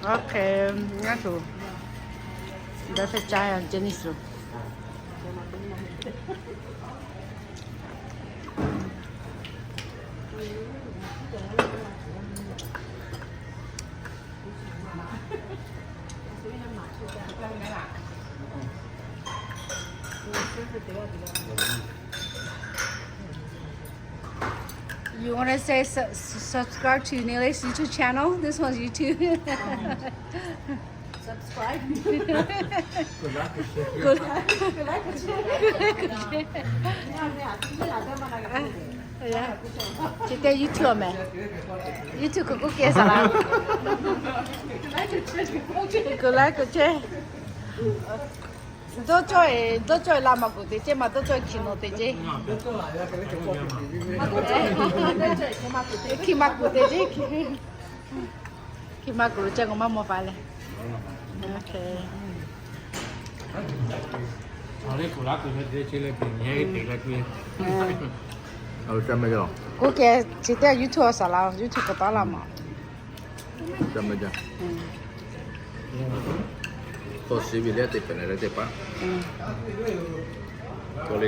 Okay, ngaˬ hui dawˇ hpehˇ caˇ Jenny suh. You want to say su- su- subscribe to Neely's YouTube channel? This one's YouTube. Subscribe. Good luck. Good luck. Chi teˇ YouTube mehˍ. YouTube k'o k'oˆ kehˬ saˍ laˍ. Good luck, good luck. Dawˇ cawˇ e, dawˇ cawˇ e la maˍ kuˬ te ceˇ maˬ, dawˇ cawˇ e hkiˬ nawˬ te ceˇ. Hkiˬ maˍ kuˬ te ceˇ. Hkiˬ maˍ kuˬ lo ceˇ k'o maˇ maw pa leh. K'oˆ kehˬ chi teˇ YouTube saˍ laˍ, YouTube k'awꞈ taˉ laˇ maˍ. Hk'aw shiˍ ve leh teˇ hpaˍ leh teˇ hpaˍ. Hk'aw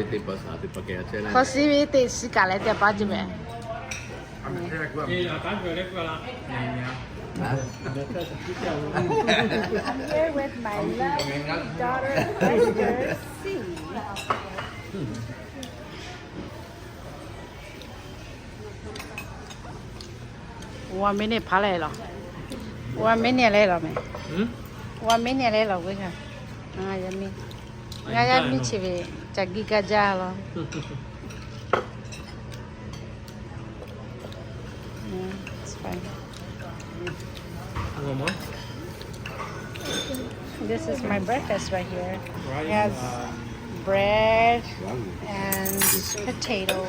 shiˍ ve teˇ shiˍ kaꞈ leh teˇ hpaˍ ceˇ mehˍ. I'm here with my lovely daughter, Esther C. One minute hpaˇ leh laˬ. One minute leh laˬ mehˍ. One minute leh laˬ ve kaꞈ. Ngaˬ yaˇ miˇ, ngaˬ yaˇ miˇ chi ve caˬ giˇ gaˇ jaˇ law. Mm, it's fine. This is my breakfast right here. It has bread and potato.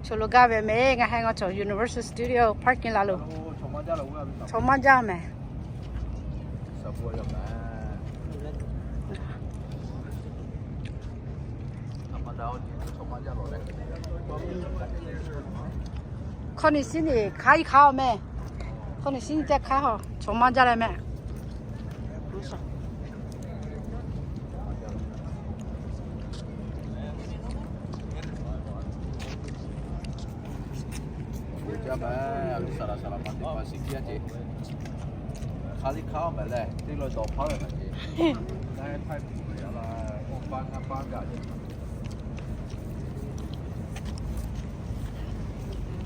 Chaw lo gaˇ ve mehˍ, ngaˬ hui ngaˬ chaw Universal Studio parking lot lo. Chaw maˇ jaˇ mehˍ. Hk'aw niˬ shiˉ niˬ hk'aˉ iˉ hk'aˉ-oˬ mehˍ. Hk'aw niˬ shiˉ niˬ teˇ hk'aˉ-oˬ, chaw maˇ jaˇ leh mehˍ.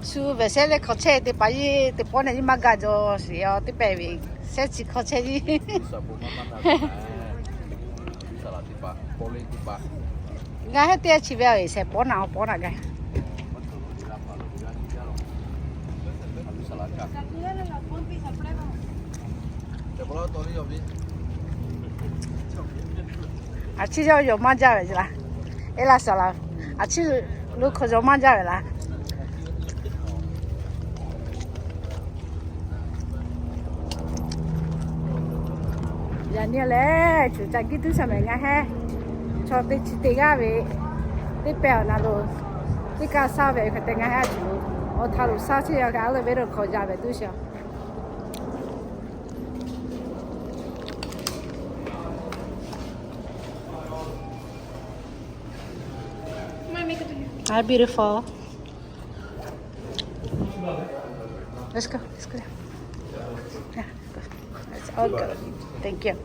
Shu ve shehˉ leh hkawˇ chehˇ teˇ hpaˍ yeˇ teˇ pawˆ nehˬ nyi maˇ gaˬ jaw sheˍ-oˬ, teˇ pehˍ ve shehˉ chi hkawˇ chehˇ nyi. Ngaˬ hui teˇ chi ve shehˍ pawˆ naꞈ awˬ pawˆ naꞈ gaˬ. A ciˉ yawˇ yawˬ maˇ jaˇ ve laˇ. E laˇ saˍ laˍ. A ciˉ lo hkawꞈ yawˬ maˇ jaˇ ve laˇ. Yaꞈ nyi lehˬ, cuˬ caꞈ giˇ tuˉ shaˍ mehˍ ngaˬ hehˉ. Chaw teˇ chi teˇ g'aˇ ve teˇ pehˍ awˬ na lo teˇ kaˇ saˇ ve hk'e te ngaˬ hehˉ a cuˬ lo awˬ htaꞈ lo saˇ chehˇ yaˇ kaꞈ a leh ve lo hkawꞈ jaˇ ve tuˉ shaˍ. Hi, beautiful. Let's go. Let's go. Yeah, go. Let's all go. Thank you.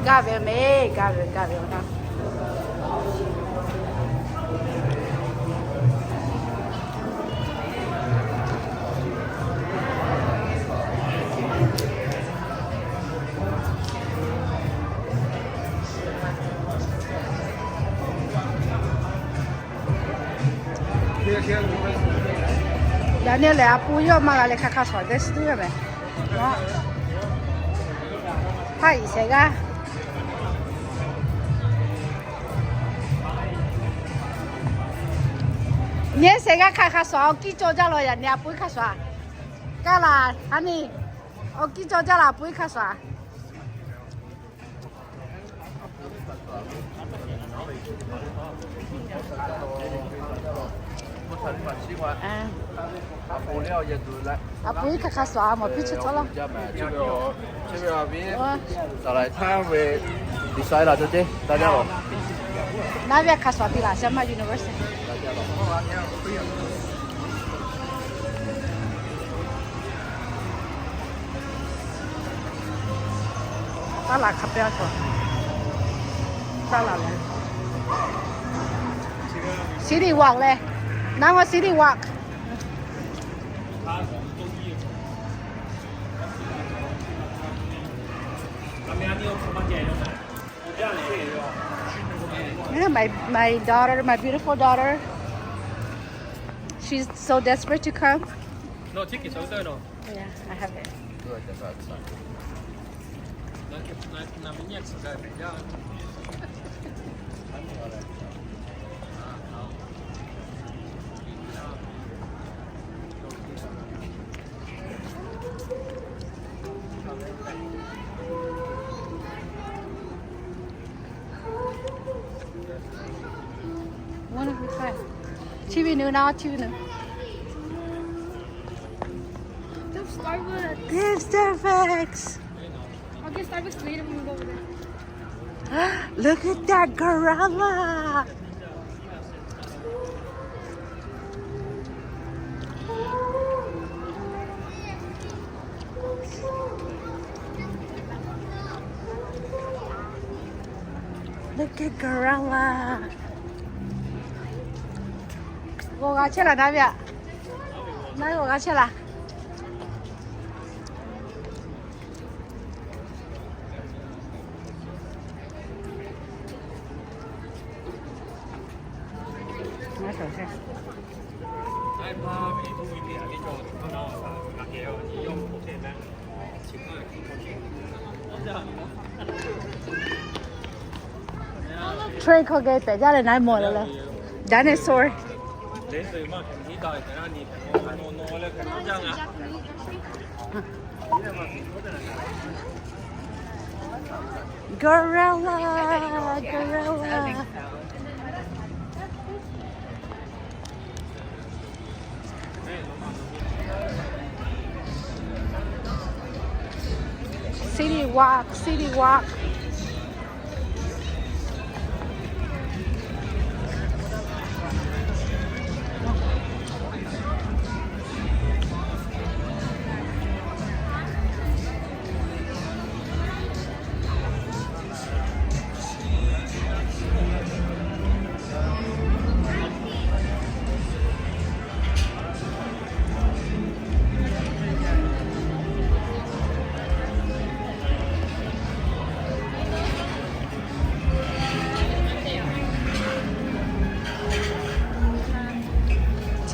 Gaˇ ve mehˍ, gaˇ ve, gaˇ ve na. Yaꞈ nyi lehˬ, a pon yawˇ maˇ g'a leh hk'a hk'a shuˍ a deh shi tuˉ ve mehˍ. Hpaˇ iˍ shehˍ g'aˇ. Nyi shehˍ g'aˇ hk'a hk'a shuˍ a, awˬ kiˇ cawˬ jaˇ law. Yaꞈ nyi a pon hk'a shuˍ a. Kaˇ laˬ, honey. Awˬ kiˇ cawˬ jaˇ laˬ, a pon hk'a shuˍ a. A pon hk'a hk'a shuˍ a, mawˬ piˇ chi tawˆ laˇ. Naˉ ve a hk'a shuˍ a piˇ laˬ, Shyama University. Taˇ laˬ hk'a pehˇ a cawˬ. Taˇ laˬ leh, City Walk leh, naˉ ma City Walk. Yeah, my, my daughter, my beautiful daughter, she's so desperate to come. No, take it, so no. Yeah, I have it. One of the five. T V nu na, T V nu. There's Starbucks. There's Starbucks. I'll get Starbucks later when we go over there. Look at that gorilla. Look at gorilla. G'awˬ g'a chehˇ laˬ naˉ ve aꞈ. Naˉ g'awˬ g'a chehˇ laˬ. Train hk'aw geh pehꞈ jaˇ leh naˉ mawˬ leh, dinosaur. Gorilla, gorilla. City Walk, City Walk.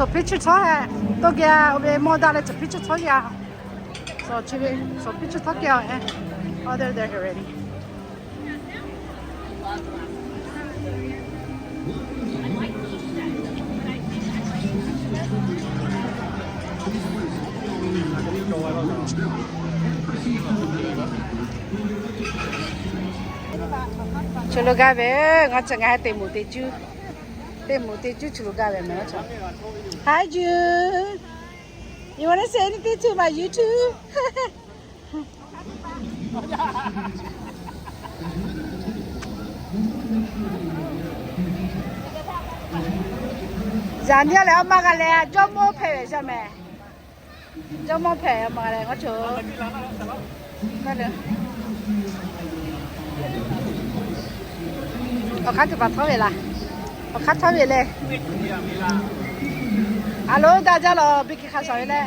Chaw picture htawˇ hehꞈ, tawˇ geh a, oˇ ve mawˇ daꞈ leh chaw picture htawˇ geh a. Chaw chi ve, chaw picture htawˇ geh a. Order there already. Chi lo gaˇ ve, ngaˬ chi ngaˬ hui teˇ moˍ teˇ cuˇ, teˇ moˍ teˇ cuˇ chi lo gaˇ ve mehˍ. Hi June, you wanna say anything to my YouTube? Yaꞈ nyi lehˬ, a ma g'a leh jawˇmawˇ hpehꞈ ve yaˇ mehˍ. Jawˇmawˇ hpehꞈ, a ma g'a leh ngaˇ choˬ. Awˬ hk'aˇ teˇ hpaˍ htawˇ ve laˬ. Awˬ hk'aˇ htawˇ ve le. A loˉ daꞈ jaˇ lawˬ, biˇ hk'e hk'a shawˍ ve leh.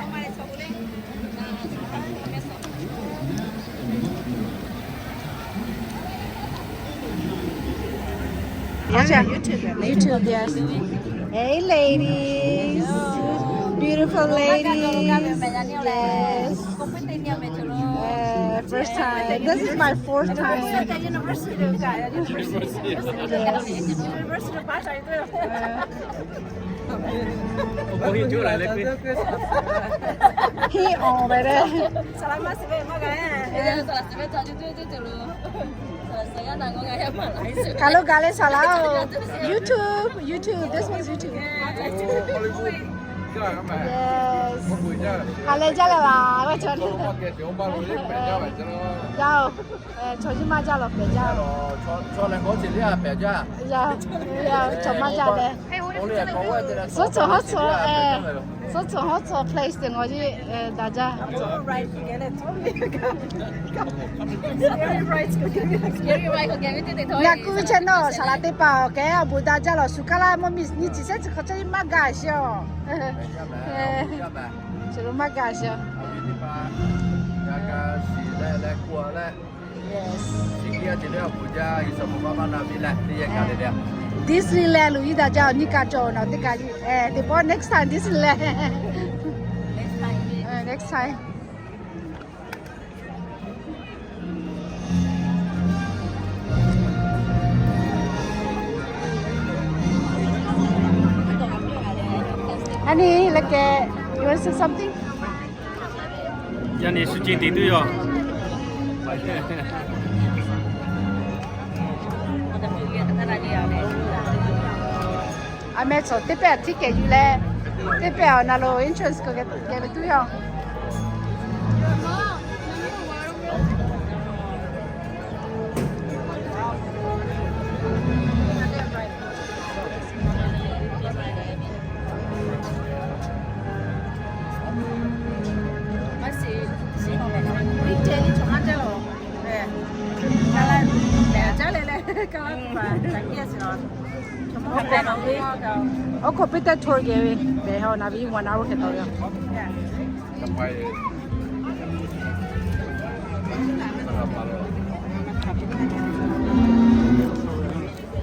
Acha, YouTube, yes. Hey, ladies. Beautiful ladies. Yes. Uh, first time. This is my fourth time. Yes. Uh, He already. Ka lo ga le saˍ laˍ-oˬ. YouTube, YouTube, this one's YouTube. Yes. Ha leh jaˇ leh laˬ ve chaw. Jaˇ-oˬ. Chaw nyi ma jaˇ lawˬ pehˬ jaˇ. Chaw maˇ jaˇ leh. Suhˉ cawˬ hawˉ cawˬ, suhˉ cawˬ hawˉ cawˬ place teˇ ngaw jiˇ daꞈ jaˇ. Ngaˬ kuˇ ve channel saˍ laˍ teˇ hpaˍ awˬ kehˉ awˬ bon daꞈ jaˇ lawˬ. Shu kaˇ laˇ mawˇ miss nyiˇ chi shehˉ chi hk'aw caˇ iˉ maˇ gaˬ sheˍ-oˬ. Shu lo maˇ gaˬ sheˍ-oˬ. Yes. Disneyland loˬ iˉ daꞈ jaˇ-oˬ. Nyiˇ kaˆ cawˬ nawˬ teˇ kaꞈ. Teˇ pawˆ next time Disneyland. Next time. Honey, like, uh, you want to say something? Yaꞈ nyi shu ceh te tuˬ yoˬ. A meh cawˬ teˇ pehˇ ticket yuˬ leh, teˇ pehˇ awˬ na lo entrance k'o geh ve tuˬ yoˬ. Oˇ hk'aw pehˇ teˇ tour geh ve, pehˬ haw naˍ viˉ one hour hk'e taw ve.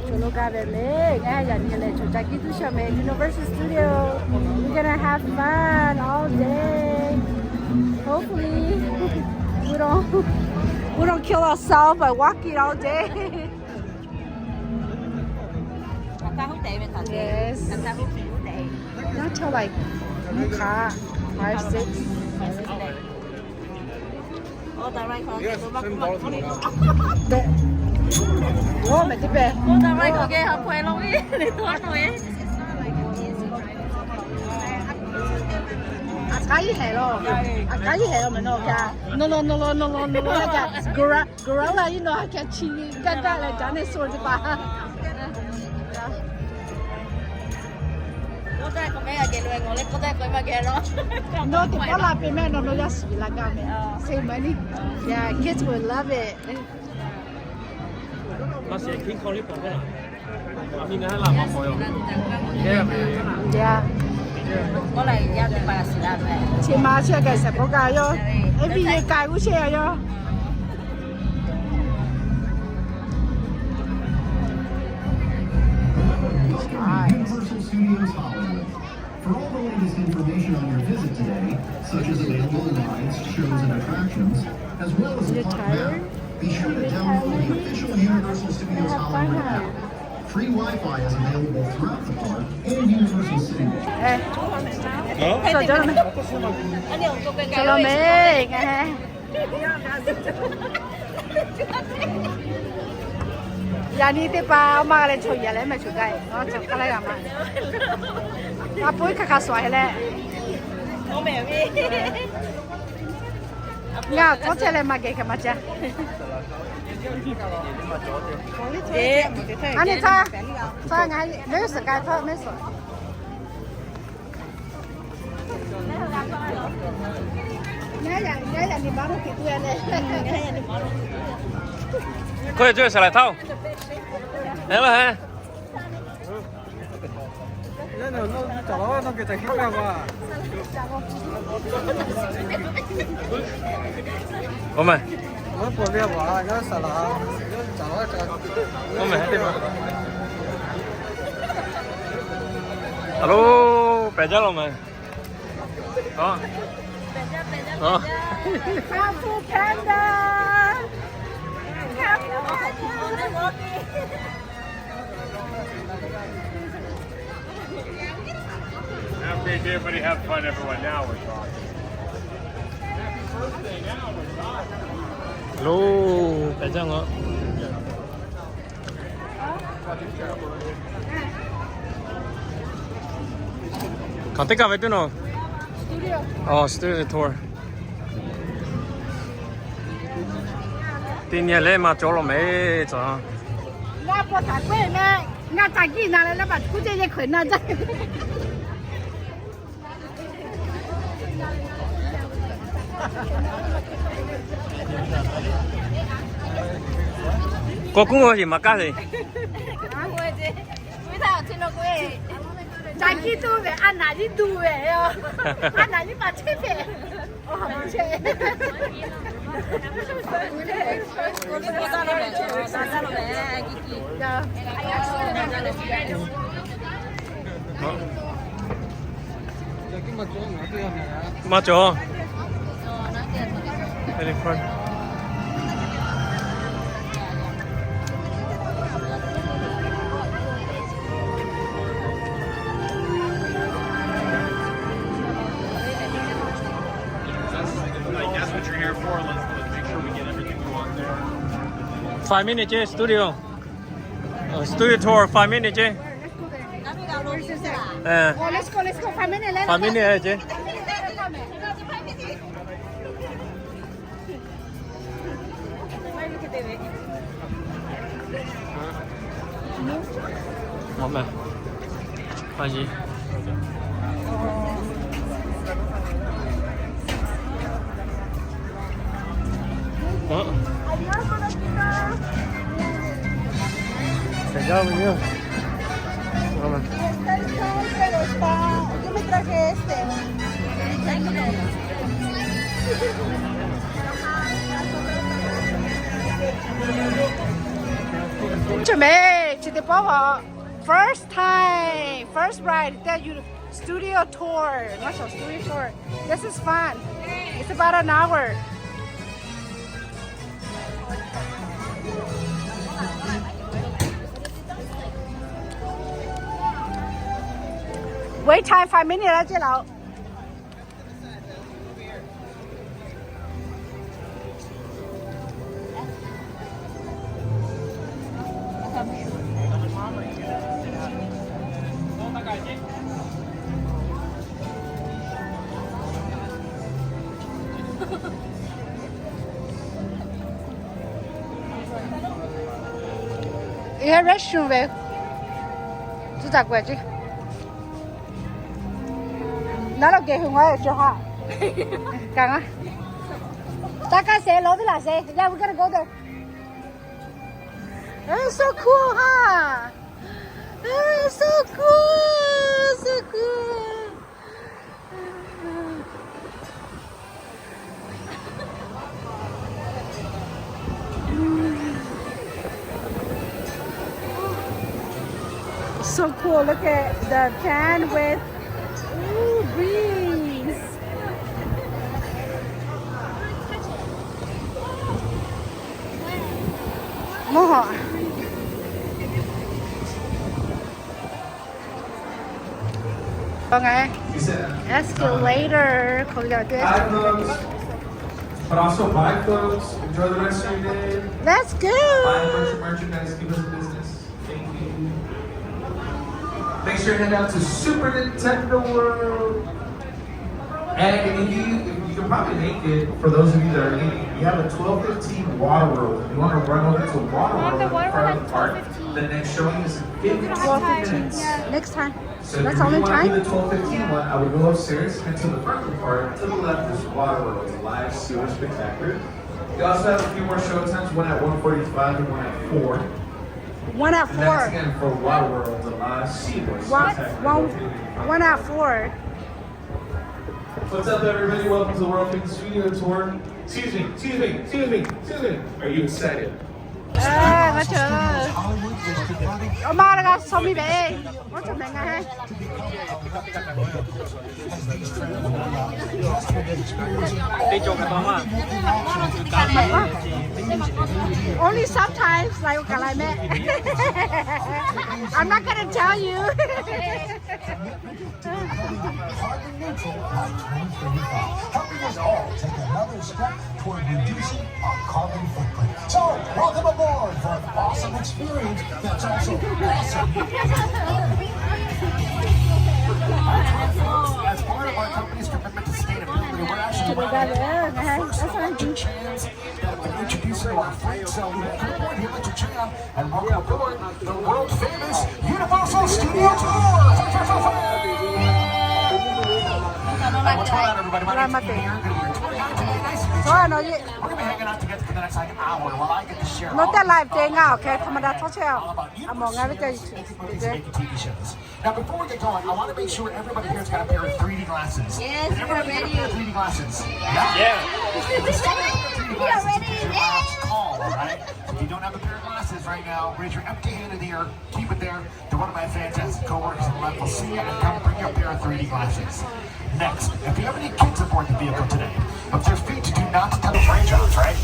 Chaw lo gaˇ ve le, ngaˬ yaꞈ nyi leh chaw ca kiˇ tuˉ shaˍ meh Universal Studio. We're gonna have fun all day. Hopefully, we don't, we don't kill ourselves by walking all day. Yes. Not till like, five, six. Oˇ meh teˇ pehˍ. A k'aˉ iˉ hehˍ law. A k'aˉ iˉ hehˍ law meh nawˬ kaꞈ. Nawˬ law nawˬ law nawˬ law nawˬ law kaꞈ. Gorilla iˉ nawˬ ha kaꞈ chi gaˇ gaˇ leh dinosaur teˇ hpaˍ. Nawˬ teˇ pawˆ la peuˬ meh nawˬ yaˇ shiˍ la gaˇ meh. Same money. Yeah, kids will love it. Yeah. Chi ma chi a kaꞈ shehˍ hpaw kaꞈ yoˬ. Every year kaꞈ g'uˇ shehˇ a yoˬ. Universal Studios Hollywood. For all the latest information on your visit today, such as available rides, shows, and attractions, as well as a park map, be sure to download the official Universal Studios Hollywood app. Free Wi-Fi is available throughout the park and Universal City. Yaꞈ nyi teˇ hpaˍ maˇ g'a leh chaw yaꞈ leh meh chaw gaˇ-e, chaw hk'a laˇ g'a ma. A po iˉ hk'aˬ hk'aˬ suhˍ hk'e leh. Ngaˬ tawˇ chehˇ leh maˇ geh hk'e maˇ caˇ. A nyi htaˇ, htaˇ ngaˬ mehˆ suhˍ k'ai htaˇ mehˆ suhˍ. Hk'oˆ yehˬ cuˇ saˍ laˍ htaˇ-oˬ. Eˬ laˇ he. Oˇ meh. Oˇ meh. Hello, pehˬ jaˇ law mehˍ. Kung Fu Panda. Kung Fu Panda. Now, okay, everybody have fun, everyone. Now we're talking. Happy birthday, now we're talking. Hello, pehˬ jaˇ law. Hk'aˬ teˇ kaˇ ve teˇ naw. Studio tour. Teˇ nyi leh maˇ cawˬ law mehˍ cawˬ. Ngaˬ pa taˍ k'oˆ mehˍ, ngaˬ taˍ jiˇ na leh laˇ baˬ kuˇ ceˇ yehˇ hk'aˬ na jaˇ. K'awꞈ kuˉ a heˍ maˍ kaˇ heˍ. Ca jiˇ tuˬ ve, a naˍ jiˇ tuˬ ve yoˬ. A naˍ jiˇ maˇ chehˇ ve. Maˇ cawˬ. That's what you're here for. Let's, let's make sure we get everything we want there. Five minutes, eh, studio. Uh, studio tour, five minutes, eh. Uh, oh, let's go, let's go. Five minutes, eh, eh, eh. Chi mehˍ, chi teˇ pawˆ a, first time, first ride, that you studio tour, maˇ cawˬ studio tour. This is fun. It's about an hour. Wait time five minutes laˇ ceˇ laˬ. Yehˇ restroom ve. Tcuh taˍ k'oꞈ e ceˇ. Naˉ lo geh hui ngaˬ e cawˬ ha. Kaꞈ ngaˬ taˇ kaˇ sheˍ, lawˬ ve laˬ sheˍ. Yeah, we gotta go there. It's so cool, huh? It's so cool, so cool. So cool. Look at the fan with, ooh, breeze. Moha. Escalator. Hi, folks. But also, bye, folks. Enjoy the rest of your day. Let's go. Buy a bunch of merchandise. Give us business. Thank you. Make sure you head out to Super Nintendo World. And if you, you can probably make it, for those of you that are leaving, we have a twelve fifteen Water World. If you want to run over to Water World in front of the park, the next showing is in fifteen minutes. Next time. So if you really want to do the twelve fifteen one, I would go upstairs, head to the front of the park. To the left is Water World, live sewer spectacular. We also have a few more show times, one at one forty-five and one at four. One at four. And that's again for Water World, the live sewer spectacular. One at four. What's up, everybody? Welcome to the World King Studio Tour. Excuse me, excuse me, excuse me, excuse me. Are you excited? Ngaˬ chaw, awˬ ma g'a shaw miˇ ve, ngaˬ chaw mehˬ ngaˬ he. Only sometimes, like, okay, like that. I'm not gonna tell you. Carbon neutral by twenty thirty-five, helping us all take another step toward reducing our carbon footprint. So, welcome aboard for an awesome experience that's also awesome. As part of our company's commitment to sustainability, we're actually running the first electric trams that have been introduced into our fleet. So we welcome aboard the electric tram and welcome aboard the world famous Universal Studio Tour. And what's going on, everybody? My name's Ian Beard. We're tour guide today. Nice to meet you. We're gonna be hanging out together for the next, like, hour while I get to share all about you, all about you, all about these amazing T V shows. Now, before we get going, I wanna make sure everybody here's got a pair of three D glasses. Yes, we're ready. Did everybody get a pair of three D glasses? Yeah? Yeah. If you still don't have a pair of three D glasses, it's because your eyes are tall, all right? If you don't have a pair of glasses right now, raise your empty hand in the air, keep it there. They're one of my fantastic coworkers in the lab will see you and come bring you a pair of three D glasses. Next, if you have any kids aboard the vehicle today, if their feet do not touch raindrops, right?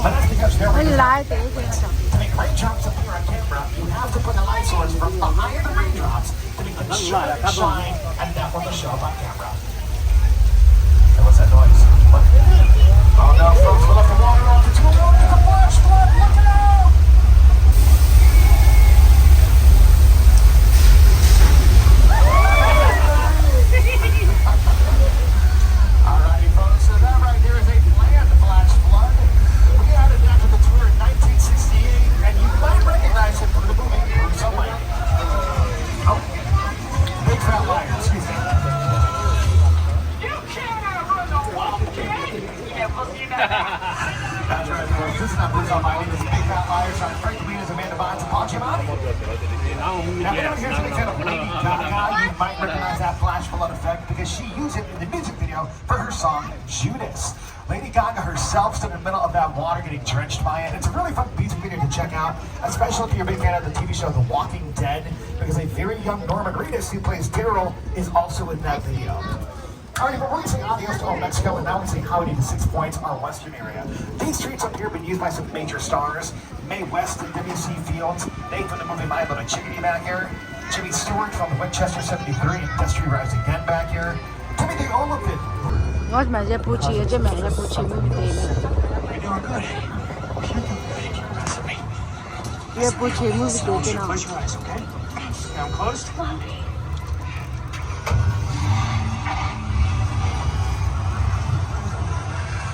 But that's because they're To make raindrops appear on camera, you have to put the light source from behind the raindrops to make them show and shine, and that will be shown on camera. Hey, what's that noise? What? Oh no, folks, we're left the water on for too long. It's a flash flood. Look out! All righty, folks. So that right there is a planned flash flood. We added that to the tour in nineteen sixty-eight, and you might recognize it from the movie Bruce Almighty. Oh, Big Fat Liar. Excuse me. You can't outrun the Womp King. That's right, folks. This is not Bruce Almighty. This is Big Fat Liar, starring Frank Muniz, Amanda Bynes, and Paul Giamatti. Now, everyone here's a big fan of Lady Gaga. You might recognize that flash flood effect because she used it in the music video for her song Judas. Lady Gaga herself stood in the middle of that water getting drenched by it. It's a really fun music video to check out, especially if you're a big fan of the T V show The Walking Dead, because a very young Norman Reedus, who plays Daryl, is also in that video. All right, we're releasing Adios to Old Mexico, and now we're saying howdy to Six Points, our western area. These streets up here have been used by some major stars. Mae West and W C Fields, they from the movie My Little Chickadee back here. Jimmy Stewart from the Winchester seventy-three and Destry Rise Again back here. Timothy Olyphant. Ngaˬ mehˬ yehˇ hpu chi, yehˇ mehˬ yehˇ hpu chi mvuhˇ miˬ te meh. You're doing good. You're doing good. You're messing me. Yehˇ hpu chi mvuhˇ miˬ te te naˬ. Close your eyes, okay? Now closed.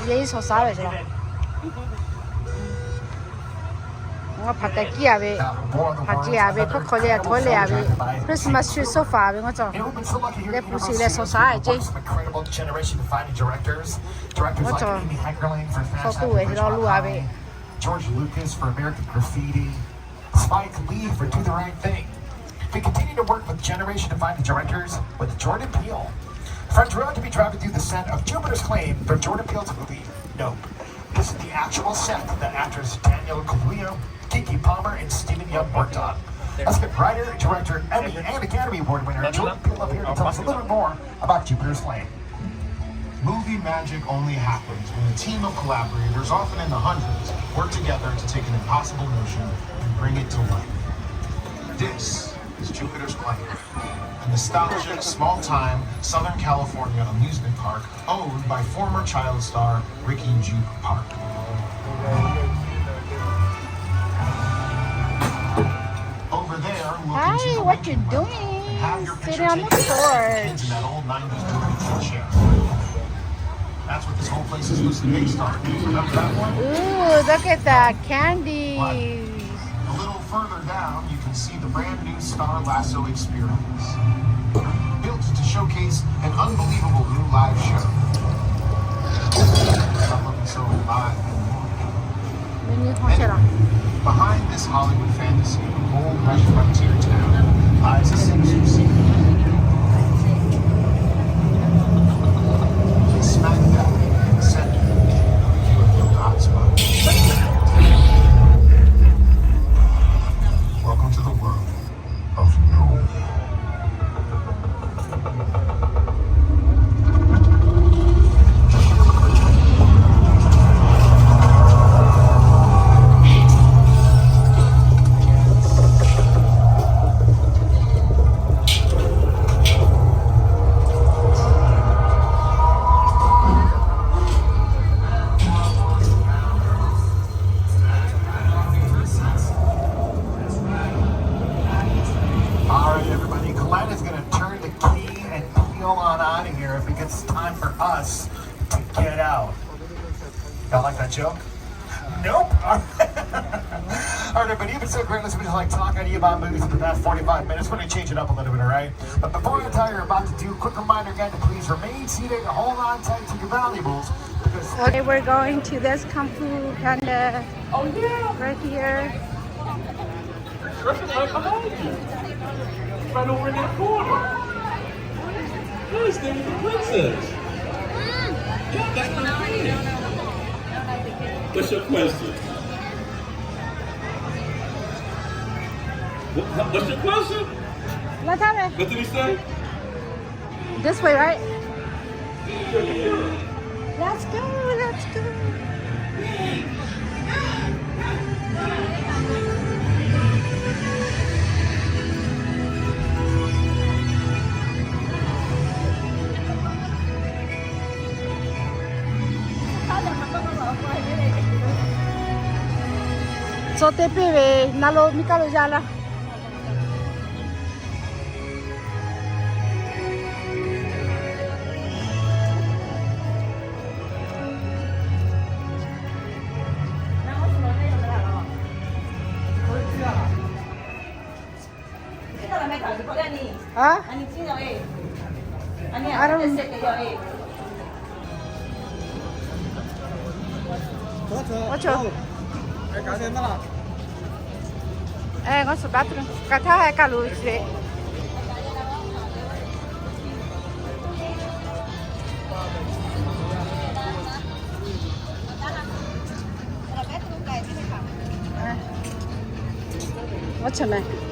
Yehˇ iˉ shaw shaˉ ve. Hpaˍ k'ai kiˇ a ve, hpaˍ k'ai a ve, hkawˇ hk'aw le a, htawˇ le a ve, Christmas tree sofa ve ngaˬ cawˬ. Yehˇ hpu chi leh shaw shaˉ ve ceˇ. Ngaˬ cawˬ. Shaw tuˬ ve lo lo a ve. George Lucas for American Graffiti, Spike Lee for Do the Right Thing. We continue to work with generation defining directors with Jordan Peele. Friends, we're about to be driving through the set of Jupiter's Claim for Jordan Peele's movie Nope. This is the actual set that actors Daniel Kaluuya, Keke Palmer, and Steven Yeun worked on. Let's get writer, director, Emmy, and Academy Award winner Jordan Peele up here to tell us a little bit more about Jupiter's Claim. Movie magic only happens when a team of collaborators, often in the hundreds, work together to take an impossible notion and bring it to life. This is Jupiter's Claim, a nostalgic, small-time Southern California amusement park owned by former Child star Ricky Jupe Park. Over there, we'll continue to make it work and have your picture taken with the kids in that old nineties movie theater chair. That's what this whole place is supposed to be based on. Remember that one? Ooh, look at that candy. A little further down, you can see the brand new Star Lasso experience. Built to showcase an unbelievable new live show. Not looking so live anymore. Anyway, behind this Hollywood fantasy of a gold rush frontier town lies a sinister secret. Smack dab in the center of the U F O hotspot. It's time for us to get out. Y'all like that joke? Nope. All right, but even so, Grant, let's be like talking to you about movies for the past forty-five minutes. We're gonna change it up a little bit, all right? But before I tell you what you're about to do, quick reminder again to please remain seated, hold on tight to your valuables, because Okay, we're going to this Kung Fu Panda. Oh, yeah. Right here. Right behind you. Right over in that corner. There's David the Princess. Come back to the thing. What's your question? What, what's your question? What did he say? This way, right? Let's go, let's go. Tcuh te piˇ ve, na lo miˇ kaˇ lo yaˇ laˇ.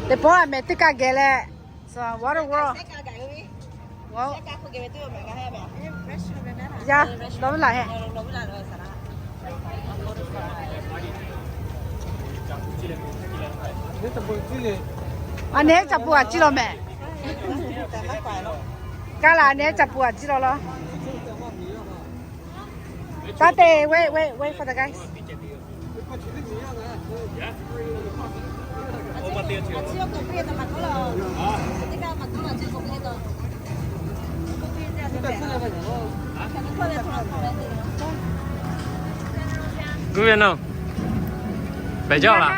Teˇ pawˆ a mehˍ teˇ kaˆ geh leh, Water World. Yaˇ dawˇ ve laˬ heh. A nehˉ ca pu a ciˇ law mehˍ. Kaˇ laˬ a nehˉ ca pu a ciˇ law law. Taˇ te, wait, wait, wait for the guys. Good enough. Beˬ jaˇ laˬ.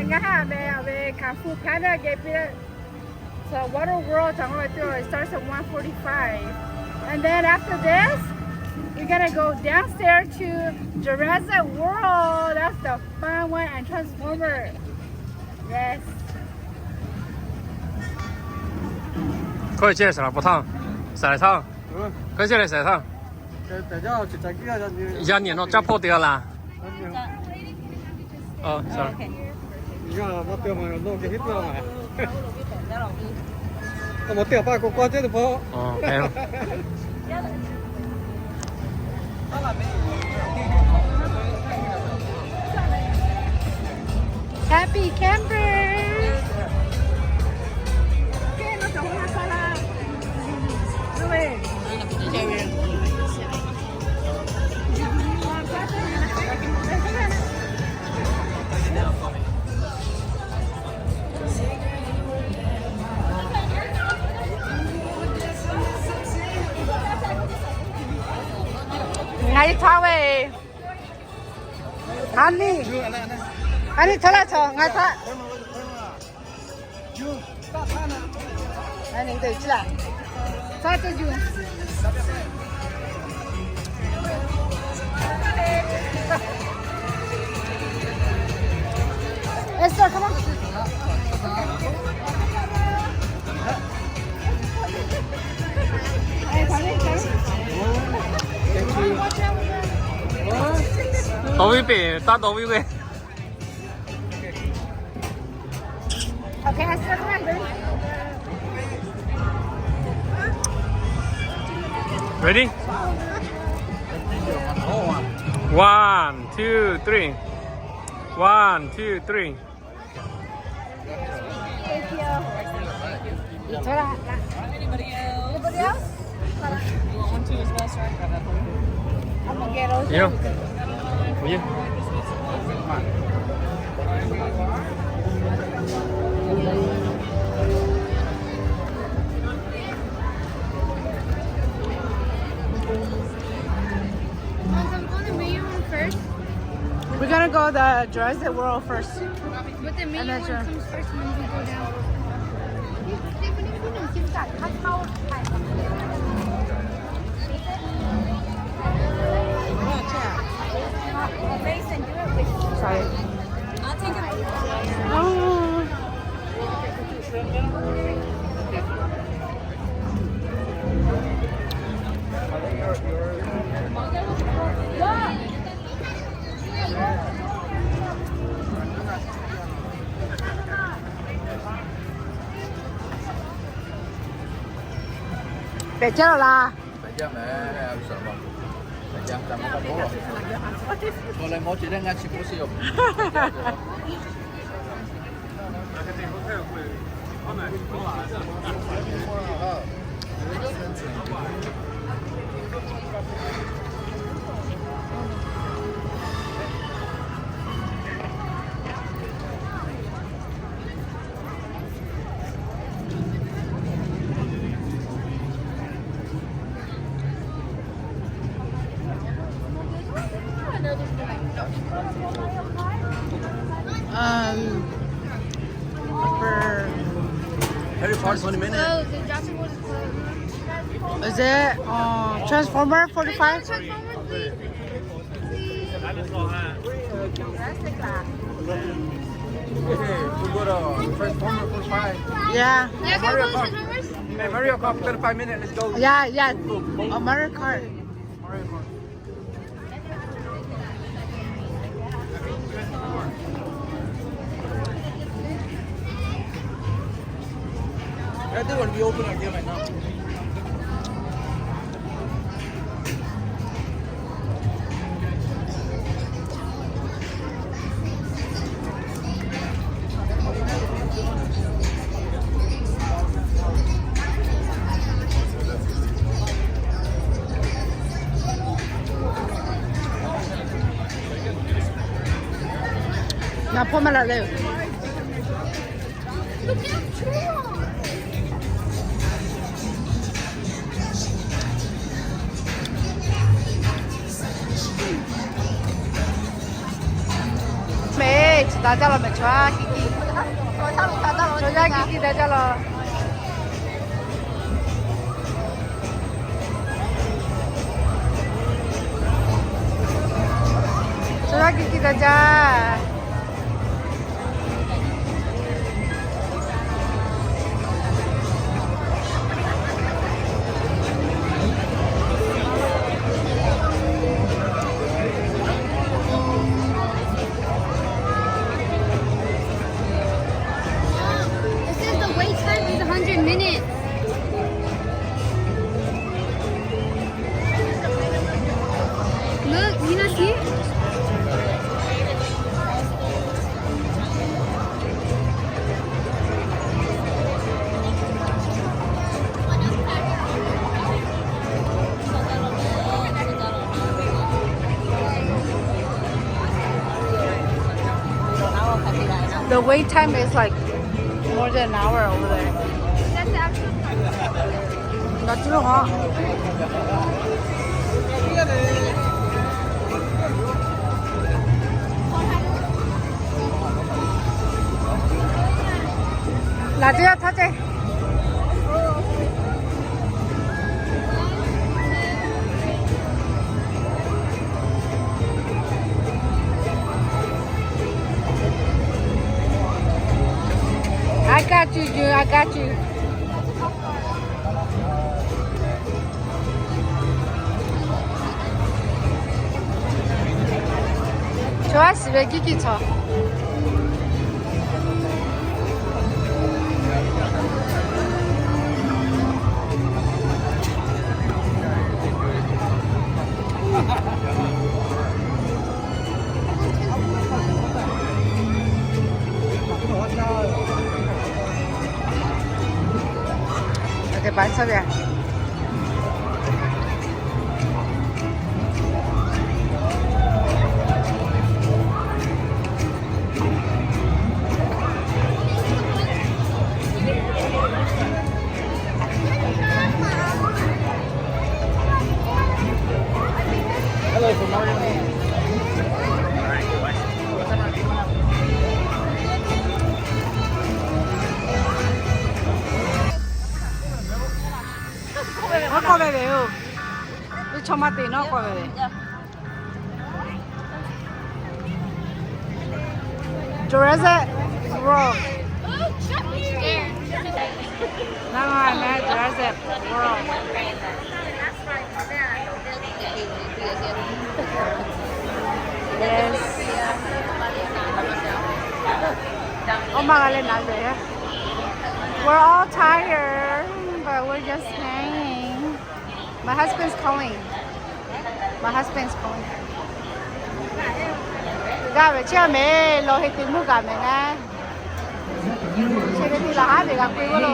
Ngaˬ ha mehˍ a ve Kung Fu Panda geh piˇ. So Water World htaꞈ k'oˆ ve teˇ, it starts at one forty-five. And then after this, we're gonna go downstairs to Jurassic World. That's the fun one and Transformer. Yes. Hkawˇ chehˇ saˍ laꞈ pa htaˇ, saˍ laꞈ htaˇ. Hkawˇ chehˇ leh saˍ laꞈ htaˇ. Yaˇ nyi nawˬ caˇ hpawˇ te g'a laˬ. Happy camper. Ngaˬ hui htaˇ ve, a nyi, a nyi htaˇ laˇ chaw ngaˬ htaˇ. Esther, come on. Tawˇ viˉ peˬ, taˇ tawˇ viˉ ve. Okay, Esther, come on, baby. Ready? One, two, three. One, two, three. Thank you. Anybody else? Anybody else? You want one too as well, sir? I'm gonna get those. Yeah. Yeah. Go the Jurassic World first. But the main one comes first when we go down. Sorry. I'll take a picture. Oh. Pehˬ caˇ laˇ. Um, for Harry Potter twenty minutes. Oh, the Jurassic World is closed. Is it, uh, Transformer forty-five? Transformers, please. Hey, we go to Transformer forty-five. Yeah. Yeah, can we go to Transformers? Hey, Mario Kart, we got five minutes. Let's go. Yeah, yeah. Oh, Mario Kart. Mario Kart. I do want to be open again right now. Ngaˬ hpawˇ maˇ laꞈ le. Mehˬ, chi daꞈ jaˇ law mehˬ, chaw yaˇ kiˇ kiˇ. Chaw yaˇ kiˇ kiˇ daꞈ jaˇ law. Chaw yaˇ kiˇ kiˇ daꞈ jaˇ. It says the wait time is a hundred minutes. Look, you know, see? The wait time is like more than an hour over there. That's the actual time. Ngaˬ cuˇ lo ha. Laˬ teˇ g'aˇ htaˇ ceˇ. I got you, dude. I got you. Chaw aˉ shiˍ ve kiˇ kiˇ chaw. Hello, good morning. All right, question. Ve ve yoˬ. Ve chaw maˇ te nawˉ k'oˆ ve ve. Jurassic World. Naˇ ma meh Jurassic World. Yes. Oˇ ma g'a leh naˍ ve. We're all tired, but we're just hanging. My husband's calling. My husband's calling. Gaˇ ve chi a meh, lawˬ heˆ te mvuhˇ gaˬ meh naˉ. Chi ve te laˬ haˉ ve g'a k'oˆ ve lo.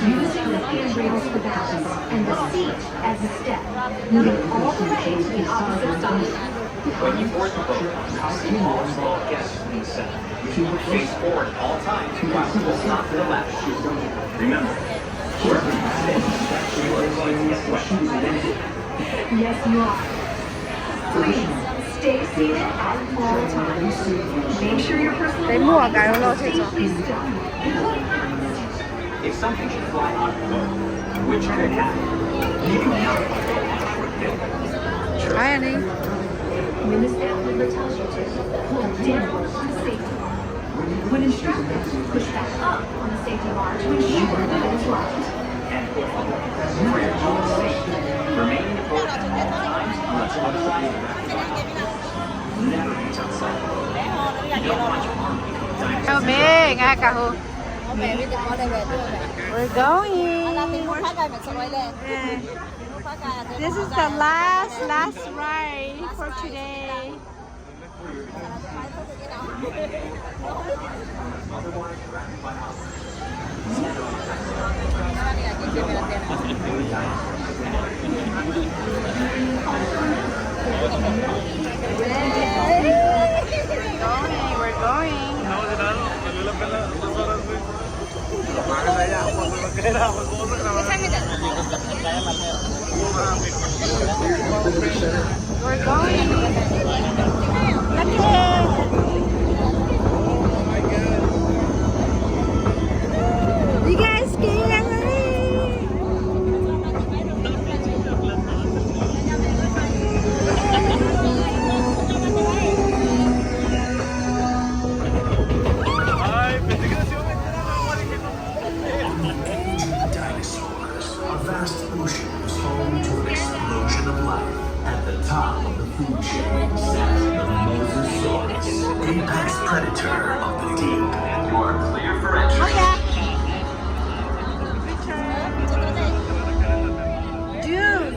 Use the handrails for balance and the seat as a step. Move all the way to the opposite side. When you board the boat, ask all guests to be set. Face forward all times while you will not relax. Remember, wherever you sit, you are going to get wet. Yes, you are. Please stay seated at all times. Make sure your personal belongings are safely stowed. If something should fly out of the boat, which could happen, you do not want to go on a trip. Hi, honey. When the staff member tells you to, pull down on the safety bar. When instructed, push back up on the safety bar to ensure that it's locked. And for your own safety, remain in the boat at all times unless outside of the back. Never reach outside the boat. You don't want your arm to become dinosaur. We're going. This is the last, last ride for today. We're going, we're going. We're going. You guys can. Dinosaurs. A vast ocean was home to an explosion of life. At the top of the food chain sat the Mosasaurus, apex predator of the deep. You are clear for entry. Dude.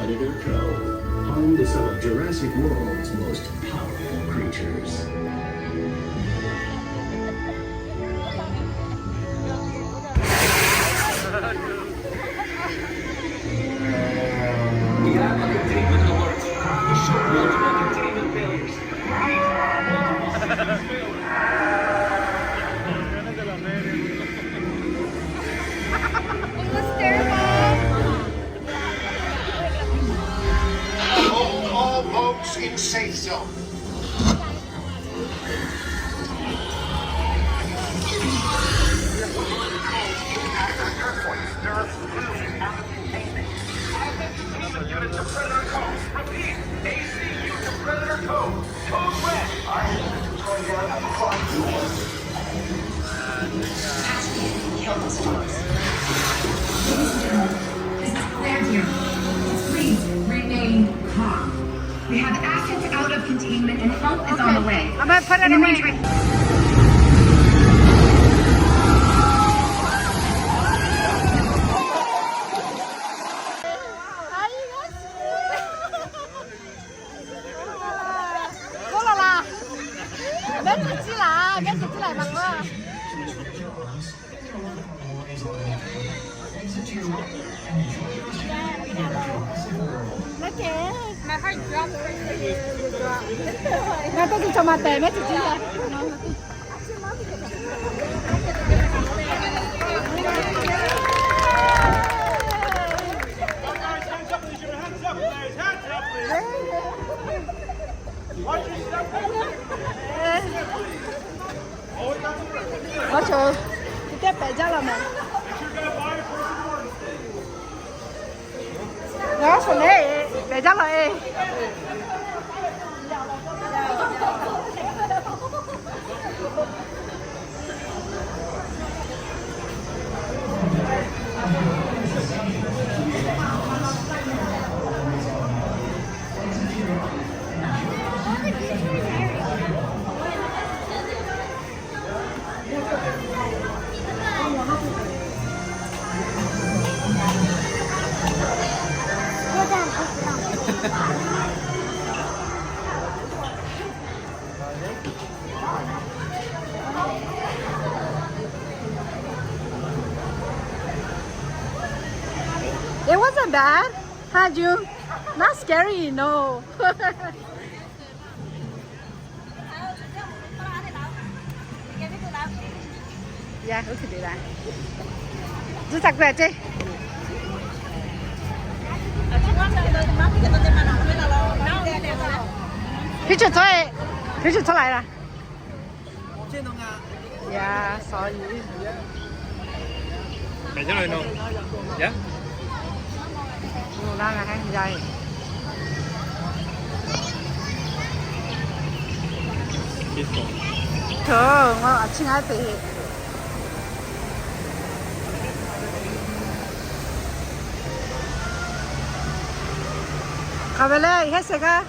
Predator Pro, home to some of Jurassic World's most powerful creatures. Hold all boats in safe zone. Unit to Predator Cove. Repeat, A C U to Predator Cove. Code red. Ladies and gentlemen, this is Claire Deer. Please remain calm. We have assets out of containment and help is on the way. In the meantime, Awˬ shuˍ, teˇ pehˍ jaˇ la mehˍ. Awˬ shuˍ le, pehˍ jaˇ la e. It wasn't bad, huh, Jun? Not scary, no. Ya, oˇ hk'e te la. Zuhꞈ htaꞈ k'oˆ a ceˇ. Hiˉ cuˬ tcuhˉ e, hiˉ cuˬ tcuhˉ la e la. Ya, sawˍ yuˬ. Htawˇ, ngaˬ a ciˉ ngaˇ te. Hk'aˬ ve le, heh se g'aˇ.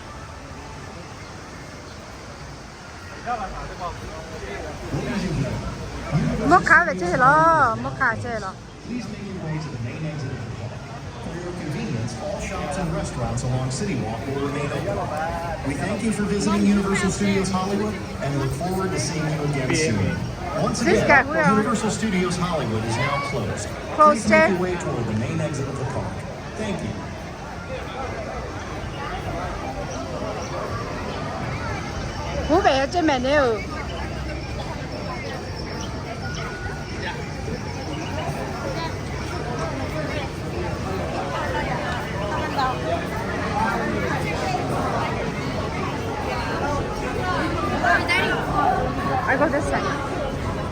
Mvuhˇ hk'aˇ ve chehˇ lawˬ, mvuhˇ hk'aˇ chehˇ lawˬ. Please make your way to the main exit of the park. For your convenience, all shops and restaurants along City Walk will remain open. We thank you for visiting Universal Studios Hollywood and look forward to seeing you again soon. Once again, Universal Studios Hollywood is now closed. Please make your way toward the main exit of the park. Thank you. Kuˉ ve ceh mehˍ ne oˬ. I go this side.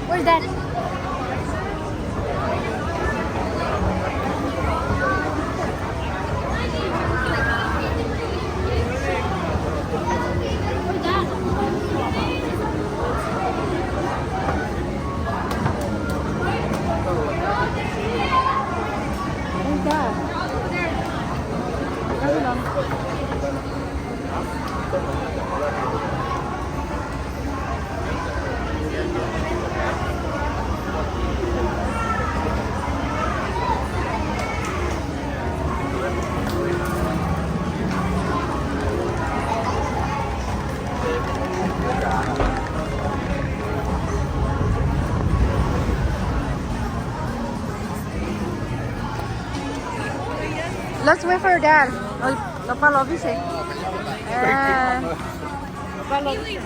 Where's Dad? Let's wait for your dad. Awˬ pa lawˬ piˇ sheˍ. Awˬ pa lawˬ piˇ sheˍ.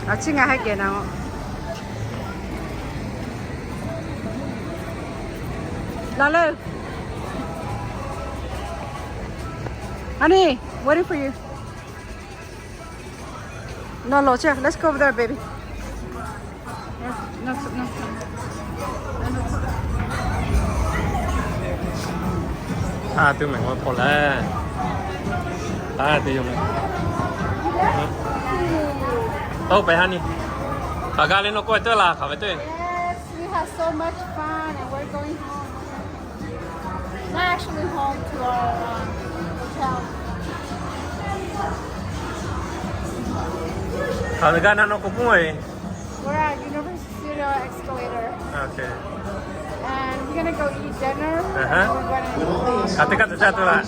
Aˬ chi ngaˬ hui geh naˍ. Laˬ leh. Honey, waiting for you. No, no, let's go over there, baby. A tuˬ mehˬ k'o hpaw leh, a tuˬ yoˬ mehˬ. Oˇ pehꞈ ha ni. Hk'aˬ gaˇ le nawˬ k'oˆ ve teˇ laˬ hk'aˬ ve teˇ. Yes, we had so much fun and we're going home. Not actually home, to our, um, hotel. Hk'aˬ ve gaˇ na nawˬ k'oˆ peuˬ ve. We're at Universal Studio Escalator. Okay. And we're gonna go eat dinner. Uh-huh. And we're gonna, hk'aˬ teˇ kaˆ tcuh caˇ tuˬ laˇ.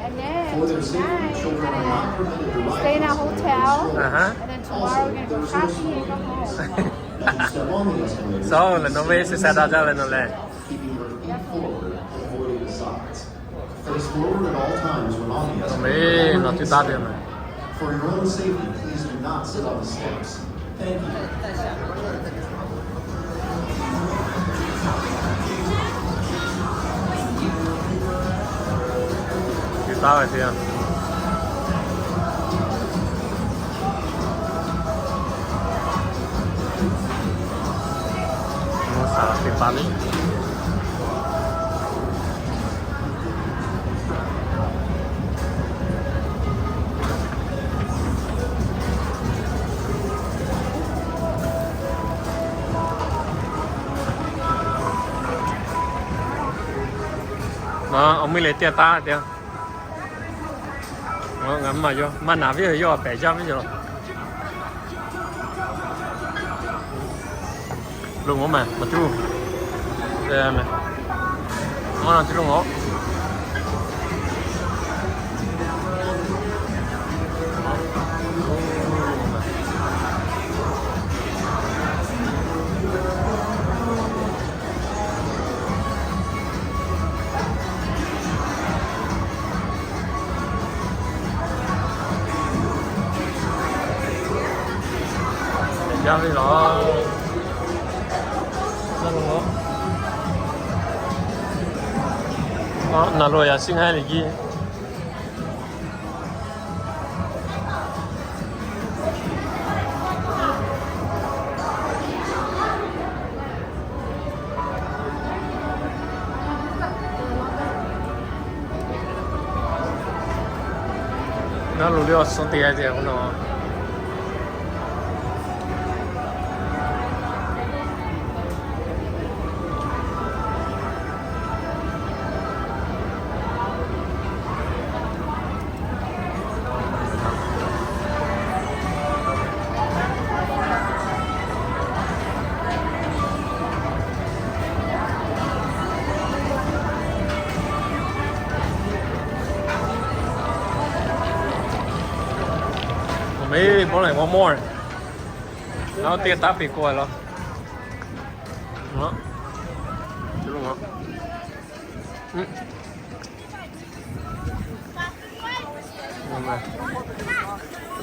And then tonight we're gonna stay in a hotel. Uh-huh. And then tomorrow we're gonna go shopping and go home. Saˍ lehˬ, nawˬ ve suh sha daꞈ jaˇ ve nawˬ lehˬ. Face forward, avoiding the sides. Face forward at all times when on the escalator. Nawˬ tuˬ taˇ te mehˬ. For your own safety, please do not sit on the steps. Thank you. Tuˬ taˇ ve te a. Mvuhˇ shaˍ teˇ hpaˍ le. Awˬ meuˇ lehˬ teˇ taˇ te a. Ngaˬ maˇ yawˇ maˇ naˍ ve, yawˇ pehˬ jaˇ ve yoˬ. Loꞈ-oꞈ mehˬ, maˬ tuˬ. Mehˬ, maˇ na tuˬ loꞈ-oꞈ. Yaˇ ve laˬ. Naˬ lo yaꞈ shiˉ ngaˇ le jiˇ. Naˉ lo le awˬ suhˉ te a te k'o nawˬ. Awˬ meh bawˆ leh g'aw mawˇ. Naˉ teˇ taˉ peꞈ k'oˆ a law.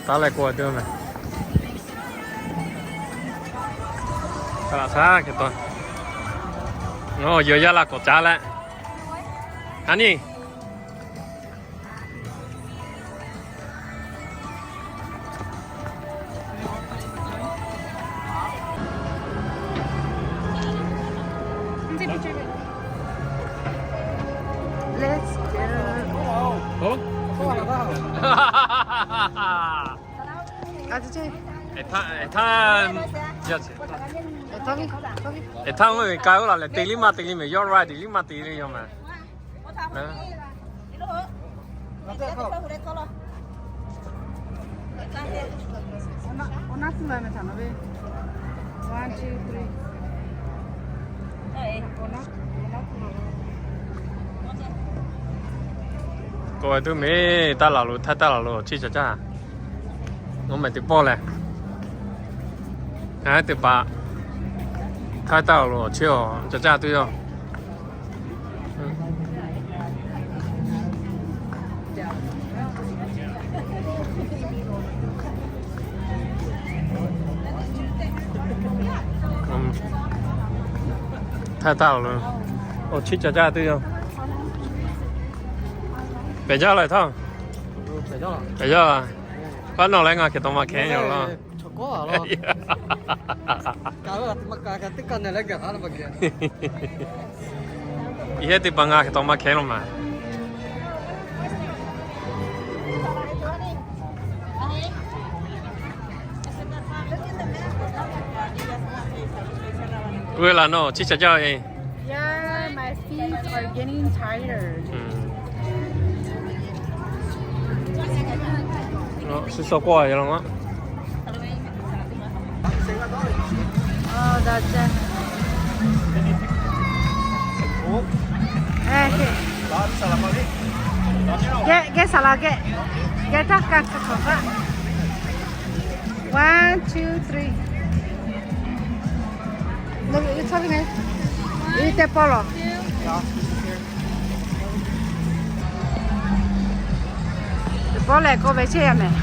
Taˉ leh k'oˆ a teˇ meh. Kaꞈ laꞈ shaˉ hk'e taw. Yawˇ yaˇ laˇ k'awꞈ caˉ leh. A nyi. Let's go. Eˬ htaˇ, eˬ htaˇ, eˬ htaˇ ve ka oˇ laˬ lehˬ, te liˇ maˇ te liˇ mehˬ, yawˇ ride liˇ maˇ te liˇ yawˇ mehˬ. One, two, three. K'o ve tuˇ meˍ, taˇ laˬ lo, htaiˇ taˇ laˬ lo awˬ chiˇ ca caˇ. Ngaˬ mehˍ teꞈ pawˆ lehˬ, a, teˇ hpaˍ htaiˇ taˇ laˬ lo awˬ chiˇ awˬ ca caˇ tuˬ yoˬ. Htaiˇ taˇ laˬ lo awˬ chiˇ ca caˇ tuˬ yoˬ. Pehˬ jaˇ la htawˇ. Pehˬ jaˇ. Paˉ nawˬ leh ngaˬ hk'e taw ma hkehˉ yoˬ laˇ. Yehˇ teˇ hpaˍ ngaˬ hk'e taw ma hkehˉ lo maˬ. K'oˆ ve laˬ nawˬ chiˇ ca jaˇ ve. Yeah, my feet are getting tired. Suh sawˇ k'oˆ a ya law. Geh, geh saˍ laˍ geh, geh taˇ kaˇ kaˇ kaꞈ. One, two, three. Teˇ pawˆ lawˬ. Teˇ pawˆ lehˬ k'oˆ ve chehˇ ya mehˍ.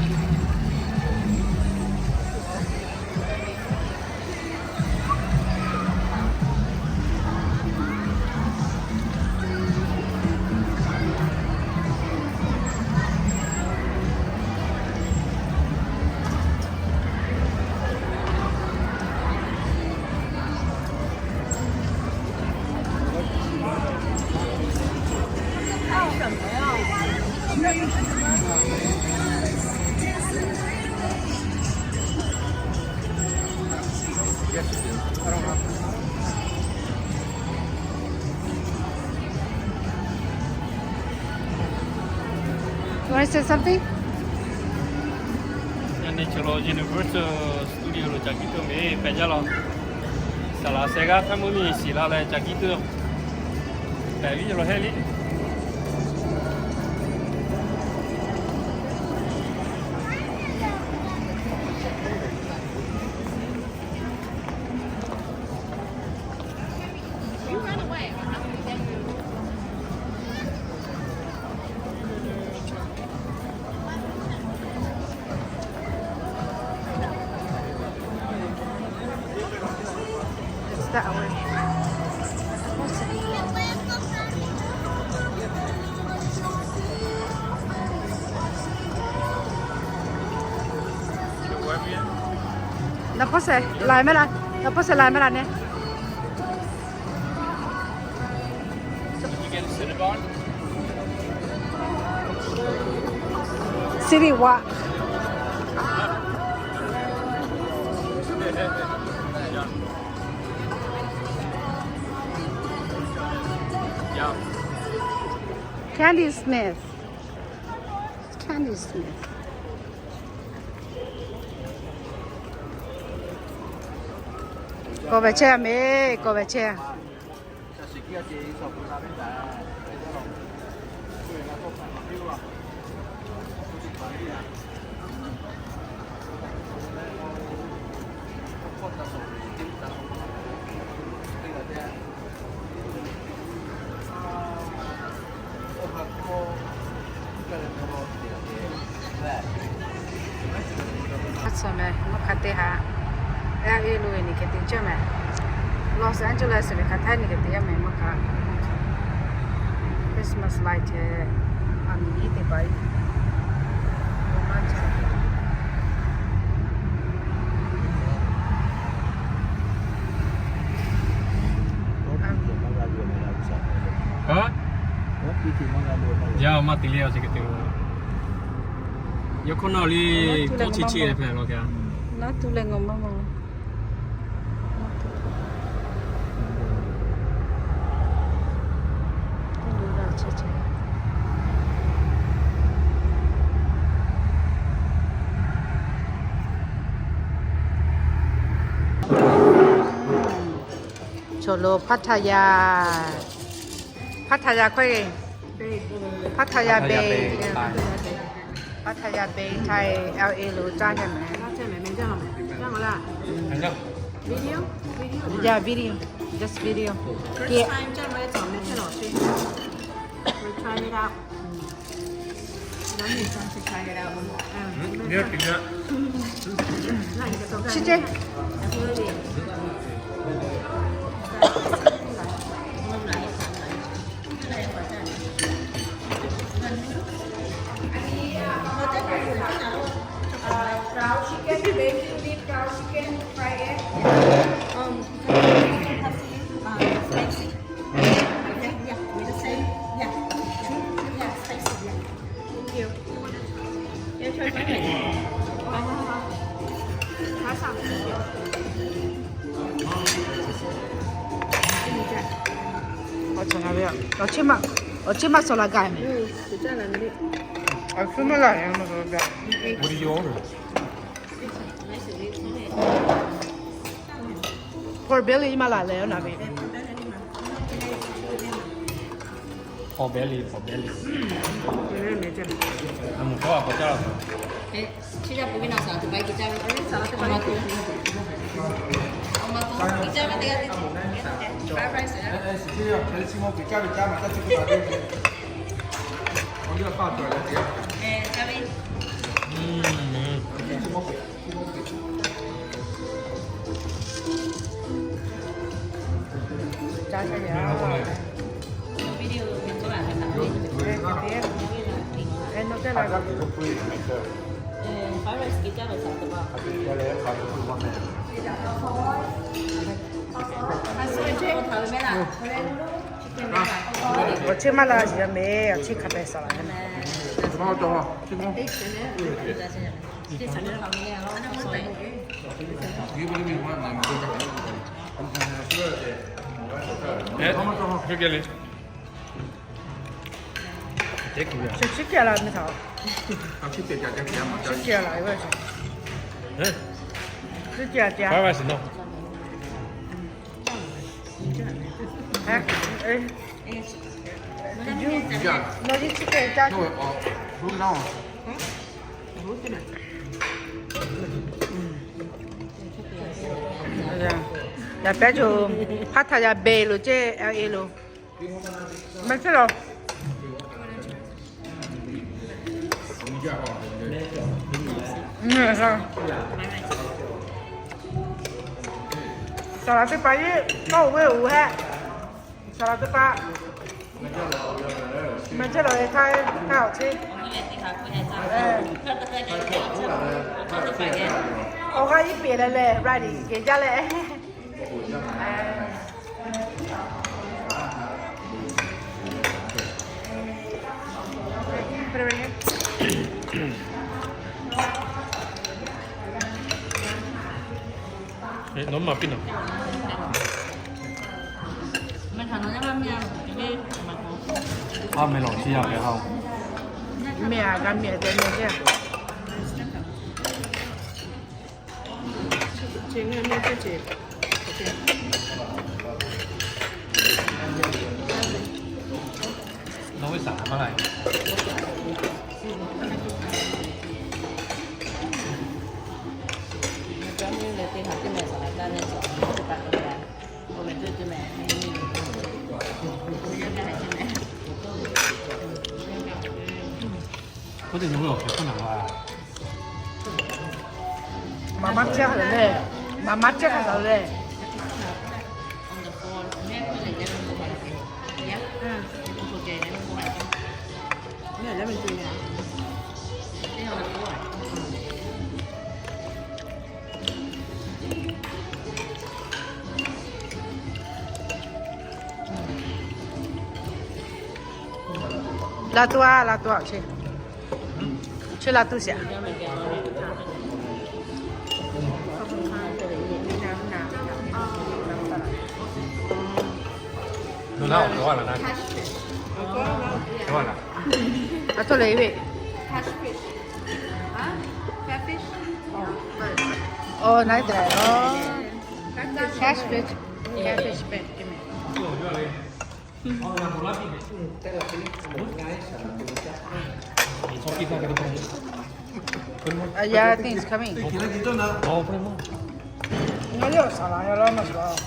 You wanna say something? Yaꞈ nyi chaw lo Universal Studio lo ca kiˇ tuˬ meˍ pehˬ jaˇ law. Saˍ laˍ sheh g'aˇ hk'aˇ mvuhˇ miˬ shiˍ la leh ca kiˇ tuˬ. Pehˬ viˉ lo hehˉ liˇ. Nawˬ hpawˇ shehˍ la mehˍ laˇ, nawˬ hpawˇ shehˍ la mehˍ laˇ ne. City Walk. Candy Smith. Candy Smith. K'oˆ ve chehˇ ya mehˍ, k'oˆ ve chehˇ ya. Aˬ, mehˍ mvuhˇ hk'a te haꞈ, L A lo ve nyi hk'e te cawˇ mehˍ. Los Angeles ve hk'aˬ htaˇ nyi hk'e te yaˇ mehˍ mvuhˇ hk'a. Christmas light htaꞈ aˬ miˍ iˉ teˇ hpaˍ iˉ. Yaˇ maˇ te le a chi hk'e te. Yawˇ hk'oˆ nawˬ le, kawˇ chi chi hpehꞈ law kaꞈ. Naˉ tuˬ leh ngaˬ maˇ maw. Pattaya, Pattaya ခွဲ Pattaya Bay, Pattaya Bay ไทย L A လိုကြားကြမယ်။ Yeah, video, just video. First time ကျမတို့ We'll try it out. နည်းနည်း တကယ် ချစ်ချစ် Brown chicken, baby leaf brown chicken, fry it. Um, spicy. Yeah, yeah, with the same. Yeah, yeah, spicy. Yeah. Thank you. Yeah, try, try. Try some. Thank you. 我从来没有，我起码，我起码说了干。嗯，就这样了，你。我起码来，我说的。What do you order? Pork belly မလာလဲနာပဲ။ Pork belly, pork belly. အမှုတော့ပေါ်ကြတော့။ အဲ ချစ်ကြ ပူဝိနာ salad တစ်ပိုက် ကြိတ်ကြမယ်။ အဲ salad တစ်ပိုက်။ အမတူ အမတူ ကြိတ်ကြမယ်။ တရားသေးတယ်။ Fried rice နော်။ အဲ အဲ ချစ်ကြ ချစ်ကြ ကြိတ်ကြမယ်။ ကြိတ်ကြမယ်။ အဲ ကြပြီ။ อืม ကြားခဲ့ရအောင်။ ဗီဒီယို ပြန်ကြည့်ပါမယ်။ အဲ နောက်တက်လာပြီ။ အဲ virus ကြီးကြတော့ စားတော့ပါ။ အဆွေးတွေ ထောက်မယ်လား။ 我去买了也没有去咖啡色了。 အဲ ဟုတ်ကဲ့လေ။ ချစ်ချစ်ကြလား မင်းသား။ ချစ်ကြလား ချစ်ကြလား။ ဟမ်။ ချစ်ကြလား။ ဘာမှမရှိတော့။ ဟမ်။ အေး။ မင်းသား။ မင်းသား။ ချစ်ကြလား။ ဒါပဲကြို ဖတ်ထားရ ဘယ်လိုကြဲ အဲ အဲလို မင်းသား။ อืม ค่ะ สลัดที่ไปนี่ ก็เว้ย อู๋ แฮะ สลัดที่ไป มันจะลอยไทย ข้าวชิ เออ เอาข้าวยี่เปียเลยเลย ไรดิ เก๋จ้าเลย အဲ အဲ နမပီန။ မင်းသား။ ဘာမှမလုပ်ချင်ရဘူး။ မင်းက မင်းက တည်းက 请问那这些，OK。那为啥嘛来？我得弄个好看的哇。 မမကျဲတယ်လေ။ မမကျဲတယ်လေ။ လာသွား၊ လာသွား၊ ချစ်၊ ချစ်လာသူဆရာ။ ဘယ်လောက်တော့လာလဲ။ ဟုတ်လား။ အထူးလေးပဲ။ Catfish. Huh? Catfish? Oh, nice. Oh, catfish. Yeah, fish bake. Give me. Uh, yeah, I think it's coming. No, no, salad, yeah, no, no, salad.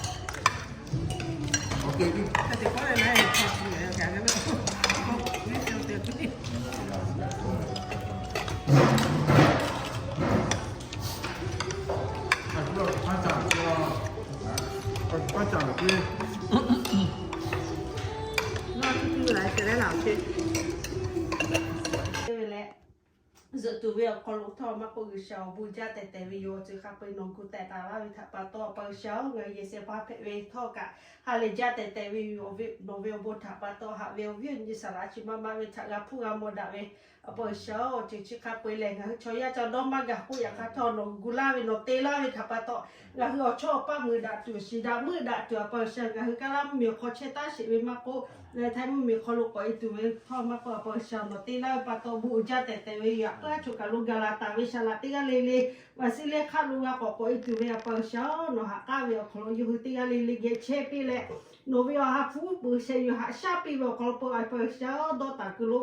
Zuhꞈ tuˬ ve awˬ hk'aw lo htawˇ maˇ k'oˆ, G'uiˬsha awˬ bon jaˇ tehˬ tehˬ ve yoˬ. Awˬ ceuˬ hk'a peu-eˬ nawˬ gu teh taˍ laˇ ve htaꞈ pa taw, Awˬ pa G'uiˬsha-oˬ, ngaˬ hui yehˬ shehˍ hpaˇ hpehꞈ ve htawˇ kaꞈ ha lehˬ jaˇ tehˬ tehˬ ve yoˬ. Nawˬ ve awˬ bon htaꞈ pa taw, haꞈ ve awˬ viˉ awˬ nyi saˍ laꞈ chi ma ma ve htaꞈ g'a hpuˇ g'a mawˬ daꞈ ve, Awˬ pa G'uiˬsha-oˬ, awˬ ceuˬ chi hk'a peu-eˬ lehˬ ngaˬ hui chaw yaˇ ca dawˇ maˇ gaˬ k'oˆ, yaꞈ hk'aˇ htawˇ nawˬ gu laˇ ve, nawˬ te laˇ ve htaꞈ pa taw, ngaˬ hui awˬ chawˇ awˬ paˆ meuˬ daꞈ tuˬ, shiˍ daꞈ meuˆ daꞈ tuˬ, Awˬ pa G'uiˬsha ngaˬ hui Kaˇlaˇ mvuhˇmiˬ awˬ hk'aw chehˇ taˉ sheˍ ve maˇ k'oˆ, Htaiˇ mvuhˇmiˬ awˬ hk'aw lo k'awꞈ e tuˬ ve htawˇ maˇ k'oˆ, Awˬ pa G'uiˬsha nawˬ te laˇ ve pa taw bon uiˍ jaˇ tehˬ tehˬ ve yoˬ. Yaꞈ puiˉ aˉ choˬ kaˬ lo gaˬ laˬ taˍ ve saˍ laꞈ teˇ g'aˇ le le, maˍ siˉ leh hk'aˆ lo g'a k'awꞈ k'awꞈ e tuˬ ve, Awˬ pa G'uiˬsha-oˬ, nawˬ ha k'aˉ ve awˬ hk'aw lo yawˇ hui teˇ g'aˇ le le geh chehˇ piˇ leh, nawˬ ve awˬ ha hpu uˉ peunˍ sheh yuˬ haꞈ shaˉ piˇ ve awˬ hk'aw lo peu, Awˬ pa G'uiˬsha-oˬ, dawˇ taˍ kuiˬ lo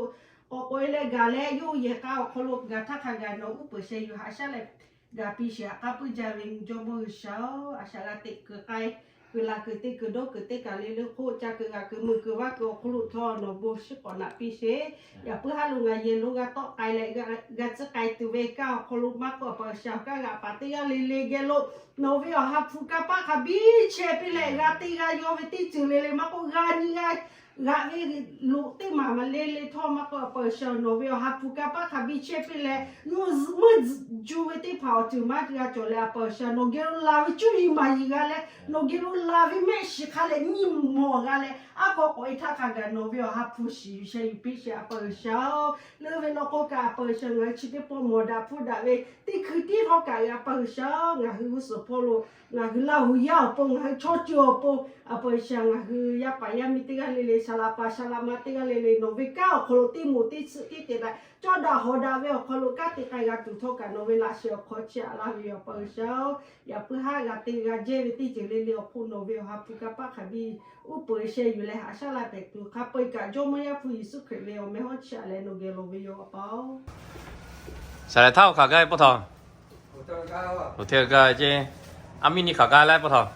k'awꞈ k'oꞈ e leh gaˬ leh, yawˇ hui yehˬ k'a awˬ hk'aw lo gaˬ htaˇ hk'a gaˬ nawˬ uˉ peunˍ sheh yuˬ haꞈ shaˉ leh gaˬ piˇ sheˍ haꞈ k'aˉ puiˉ jaˇ ve, Jawˇmawˇ G'uiˬsha-oˬ, a shaꞈ g'a teꞈ kuiˬ k'ai, kuiˬ laˬ kuiˬ te kuiˬ dawˇ kuiˬ teˇ kaˬ le le hk'oˆ ca kuiˬ g'a kuiˬ mui kuiˬ vaˇ kuiˬ awˬ hk'aw lo htawˇ nawˬ bon shiˉ k'awꞈ naꞈ piˇ sheˍ. Yaꞈ puiˉ haˉ lo ngaˬ yehˬ lo g'a tawˆ k'ai leh g'a tcuhˉ k'ai tuˬ ve kanˉ awˬ hk'aw lo maˇ k'oˆ, Awˬ pa G'uiˬsha kanˉ g'aꞈ paˍ teˇ g'aˇ le le geh lo nawˬ ve awˬ ha hpu kanˇ paˆ hk'a biˇ chehˇ piˇ leh, g'a te g'a yaw ve teˇ ceuˬ le le maˇ k'oˆ, g'a nyi g'a g'aꞈ ve loꞈ teˇ maˬ maˬ le le htawˇ maˇ k'oˆ, Awˬ pa G'uiˬsha nawˬ ve awˬ ha hpu kanˇ paˆ hk'a biˇ chehˇ piˇ leh, mvuhˇ zuhꞈ juˇ ve teˇ hpaˍ awˬ ceuˬ maˇ g'a cawˬ leh, Awˬ pa G'uiˬsha nawˬ geh lo laˬ ve cuˇ yiˍ maˍ yiˍ g'a leh, nawˬ geh lo laˬ ve mehˆ shiˍ hk'a leh nyi mawˬ g'a leh, aˉ k'aw k'awꞈ e htaˇ hk'a gaˬ nawˬ ve awˬ ha hpu shiˍ yuˬ sheh yuˬ piˇ sheˍ, Awˬ pa G'uiˬsha-oˬ. Leuˉ ve law k'o kaꞈ, Awˬ pa G'uiˬsha ngaˬ hui chi teˇ pawˆ mawˬ daꞈ hpfuhˇ daꞈ ve teˇ hkui tiˉ htawˇ kaꞈ, Awˬ pa G'uiˬsha-oˬ, ngaˬ hui g'uˇ suhˍ hpawˇ lo ngaˬ hui Laˇ huˍ yaˇ awˬ pon, ngaˬ hui chaw ceuˬ awˬ pon, Awˬ pa G'uiˬsha ngaˬ hui yaˇ paˍ yaˇ miˇ teˇ g'aˇ le le, saˍ laꞈ paˍ saˍ laꞈ ma teˇ g'aˇ le le, nawˬ ve kanˉ awˬ hk'aw lo teˇ moˍ teˇ tsuhꞈ tiˉ te leh, cawˇ daꞈ hawˍ daꞈ ve awˬ hk'aw lo kanˉ te k'ai g'a tuˬ htawˇ kaꞈ nawˬ ve laꞈ sheh awˬ hk'aw chiˇ aꞈ laˇ ve yoˬ, Awˬ pa G'uiˬsha-oˬ. Yaꞈ puiˉ haˉ g'a te g'a jehˇ ve teˇ ceuˬ le le awˬ hk'oˆ nawˬ ve awˬ ha hpu kanˇ paˆ hk'a biˇ uˉ peunˍ sheh yuˬ leh haꞈ shaˉ la pehˍ tuˬ hk'a peu-eˬ kaꞈ, Jawˇmawˇ Yaˇ hpu Yeˍsuˆ Hkriꞈ ve awˬ meh hawˉ chiˇ aꞈ leh nawˬ geh lawˬ ve yoˬ, Awˬ pa-oˬ. Saˍ lehˬ htaˇ awˬ hk'aˬ gaˇ ve pawˆ htawˇ, hotel gaˇ ve ceˇ, a miˇ nyi hk'aˬ gaˇ leh pawˆ htawˇ.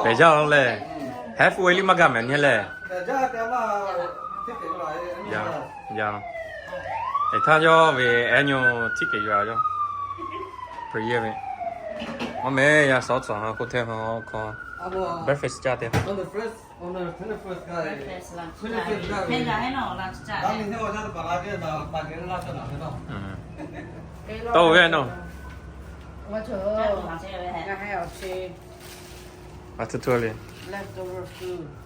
Pehˬ jaˇ leh, heh hpu e liˇ maˇ gaˇ mehˍ nyi leh. Yaꞈ htaˇ yawˇ ve ehˉ nyi htiˉ kehˬ yuˬ a yawˇ. Prayer ve. Maˇ meh yaˇ suh tcuh ha k'oˆ hteˇ ha hk'aw. Breakfast caˇ te. Tawˇ ve nawˬ. A htu htu le.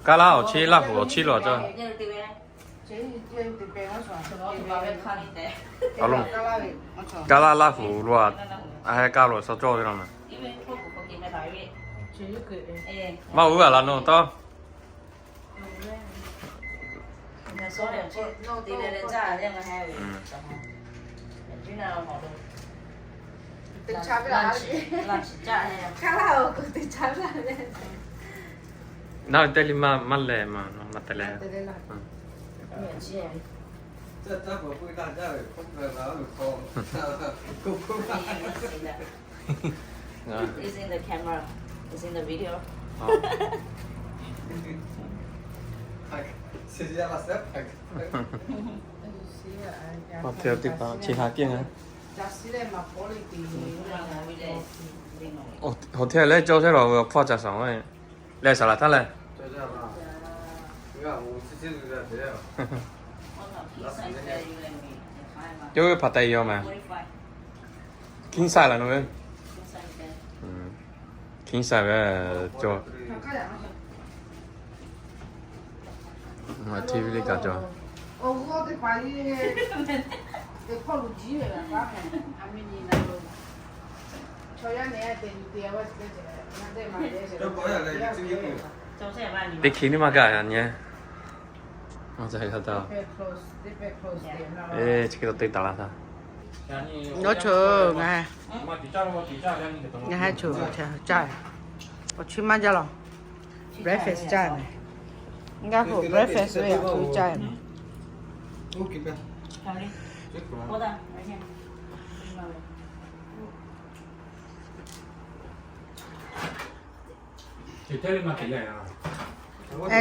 Kaˇ laˇ awˬ chiˉ Laˇ huˍ awˬ chiˉ lo a cawˇ. Kaˇ laˇ Laˇ huˍ lo a, a heh kaˇ lo suh cawˇ ve la ma. Maˇ uˉ a la nawˬ tawˇ. Naˇ ve teˇ liˇ maˇ maˇ lehˬ ma, maˇ te leh. It's in the camera. It's in the video. Awˬ hteˇ teˇ hpaˍ chi ha kehˉ ngaˬ. Hotel leh cawˇ chehˇ la ve awˬ hpawˇ ca shaˍ ve leh saˍ laꞈ htaˇ leh. Yawˇ ve hpaˍ teh yoˬ meh. King size la nawˬ ve. King size ve cawˇ. Ngaˬ TV le kaꞈ cawˇ. Teˇ hk'e nyiˇ maˇ gaˬ nyi. Chi hk'e te taˍ la htaˇ, ngaˬ hui, ngaˬ hui chaw caˇ, awˬ chi maˇ jaˇ law. Breakfast caˇ mehˍ. Ngaˬ hui breakfast ve awˬ chi caˇ mehˍ.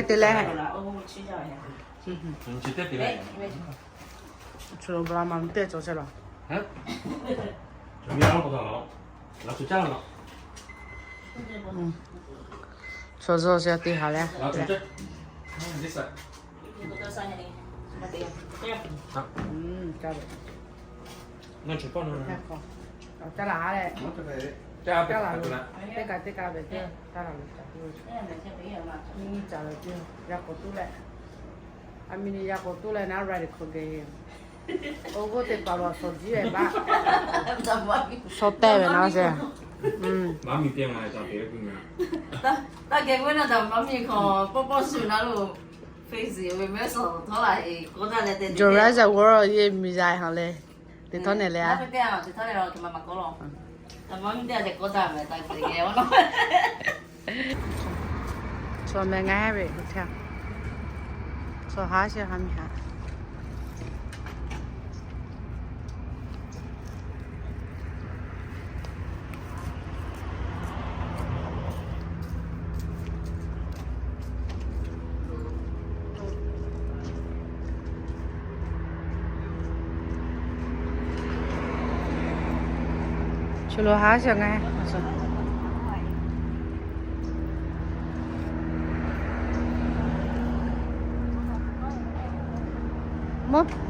Te leh, chaw lo bla ma teˇ cawˬ chehˇ law. Chaw zuhˬ sheh teˇ ha leh. Caˇ laˬ ha leh, caˇ laˬ, teˇ kaꞈ teˇ kaꞈ ve teˇ caˇ laˬ ve, nyi nyi caˬ ve teˇ, yaꞈ k'awꞈ tuˉ leh, a mi ni yaꞈ k'awꞈ tuˉ leh naˉ ra de hk'aw geh, oˇ g'oˇ teˇ hpaˍ lo shawˍ jiˉ ve baˆ, shawˍ tehˆ ve naˉ sheˍ. Taˇ geh k'oˆ ve naˉ, daꞈ maˇ miˬ hk'aw pawˆ pawˆ shuˍ naˉ lo, Joanna World ye miˬ zaiˬ ha leh, teˇ htawˇ nehˬ leh a, chaw meh ngaˇ ve hotel, chaw haˉ shehˆ ha miˬ haꞈ. Chaw lo haˉ shehˆ ngaˇ.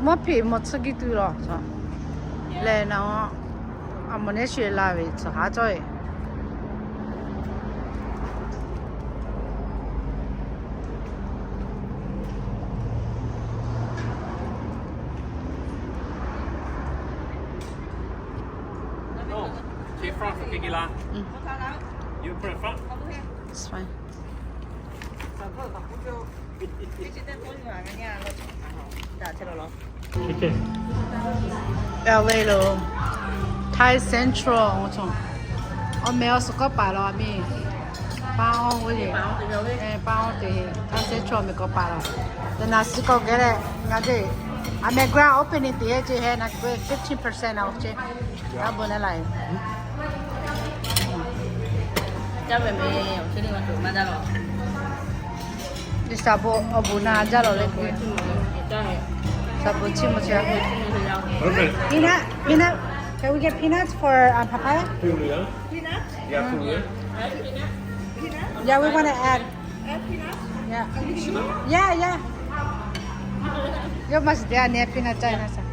Mvuhˇ hpeꞈ mvuhˇ tsuhˇ giˇ tuˬ law. Lehˬ naˉ, a mvuhˇ nehˉ sheˍ la ve tcuh haˉ cawˇ ve. It's fine. L A lo Thai Central awˬ meh awˬ suhˍ k'awˇ paˍ law miˬ. Paˇ awˬ ve, paˇ awˬ te, Thai Central meh k'awˇ paˍ law. Teˇ naˍ shiˍ k'awꞈ geh leh, ngaˬ ce, a meh grand opening teˇ heˆ ce heh naˍ, fifteen percent a ce. A bon naˉ la e. Iˉ saˍ bon awˬ bon naˉ jaˇ law leh k'o, saˍ bon chiˇ mvuh ce. Peanut, peanut. Can we get peanuts for, uh, papaya? Yeah, we wanna add. Yeah, yeah. Yawˇ maˇ shiˍ te a nyi peanut caˇ na saˍ.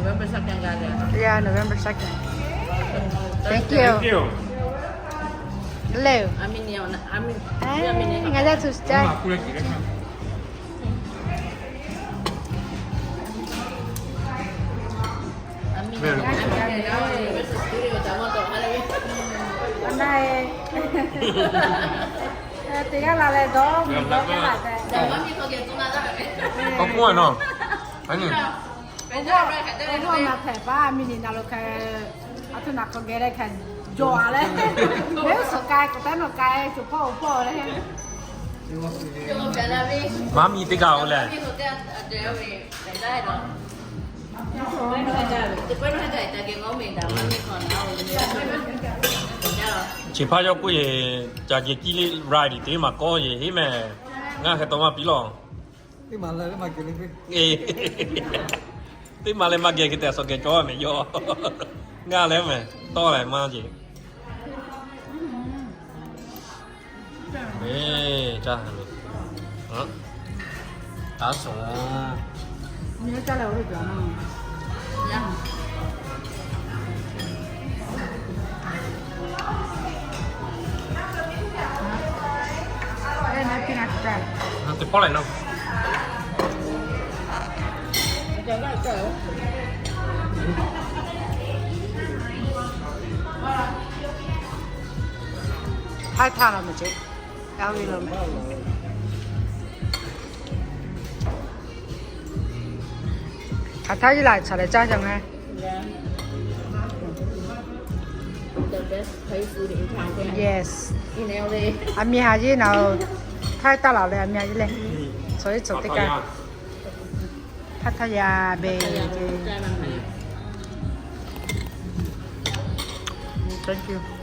November second. Yeah, November second. Thank you. Hello. Ngaˬ yaˇ tuˬ caˇ. Teˇ g'aˇ la leh dawˇ mvuh dawˇ kaˇ la tehꞈ. K'awꞈ k'oˆ a nawˬ. Aˉ nyi, awˬ g'uˇ a ma hpehꞈ baˆ, mi ni na lo hk'e, a htoꞈ ma hk'aw geh leh hk'e jawˬ a leh, mehˆ g'uˇ suhˍ k'ai k'awꞈ taˉ nawˬ k'ai, cawˬ hpawˇ awˬ hpawˇ leh. Maˇ miˬ teˇ g'aˇ-oˬ lehˬ. Chi hpaˇ yawˇ k'oˆ yeˬ, ca geh tiˉ le ride teˇ maˬ kawˆ yeˬ heˆ mehˍ. Ngaˬ hk'e taw maˇ piˇ lawˬ. Teˇ maˬ leh maˇ geh hk'e te a suh geh cawˇ mehˍ yawˇ. Ngaˬ leh mehˍ tawˇ leh maˇ jeˬ. Eˬ, caˇ, taˇ suhˍ. Teˇ pawˆ leh naˇ. Haiˉ htaˇ la meh ceˇ. Yaˇ ve la meh. Hk'aˬ htaˇ yeˇ laꞈ chaꞈ leh caˇ jaˇ ngaˬ. Yes. Aˬ miˍ haˍ yeˇ naˍ, htaˇ taˇ laˬ leh aˬ miˍ haˍ yeˇ leh, cawˬ yeˇ cawˬ teˇ kaˇ. Pattaya beˬ. Thank you.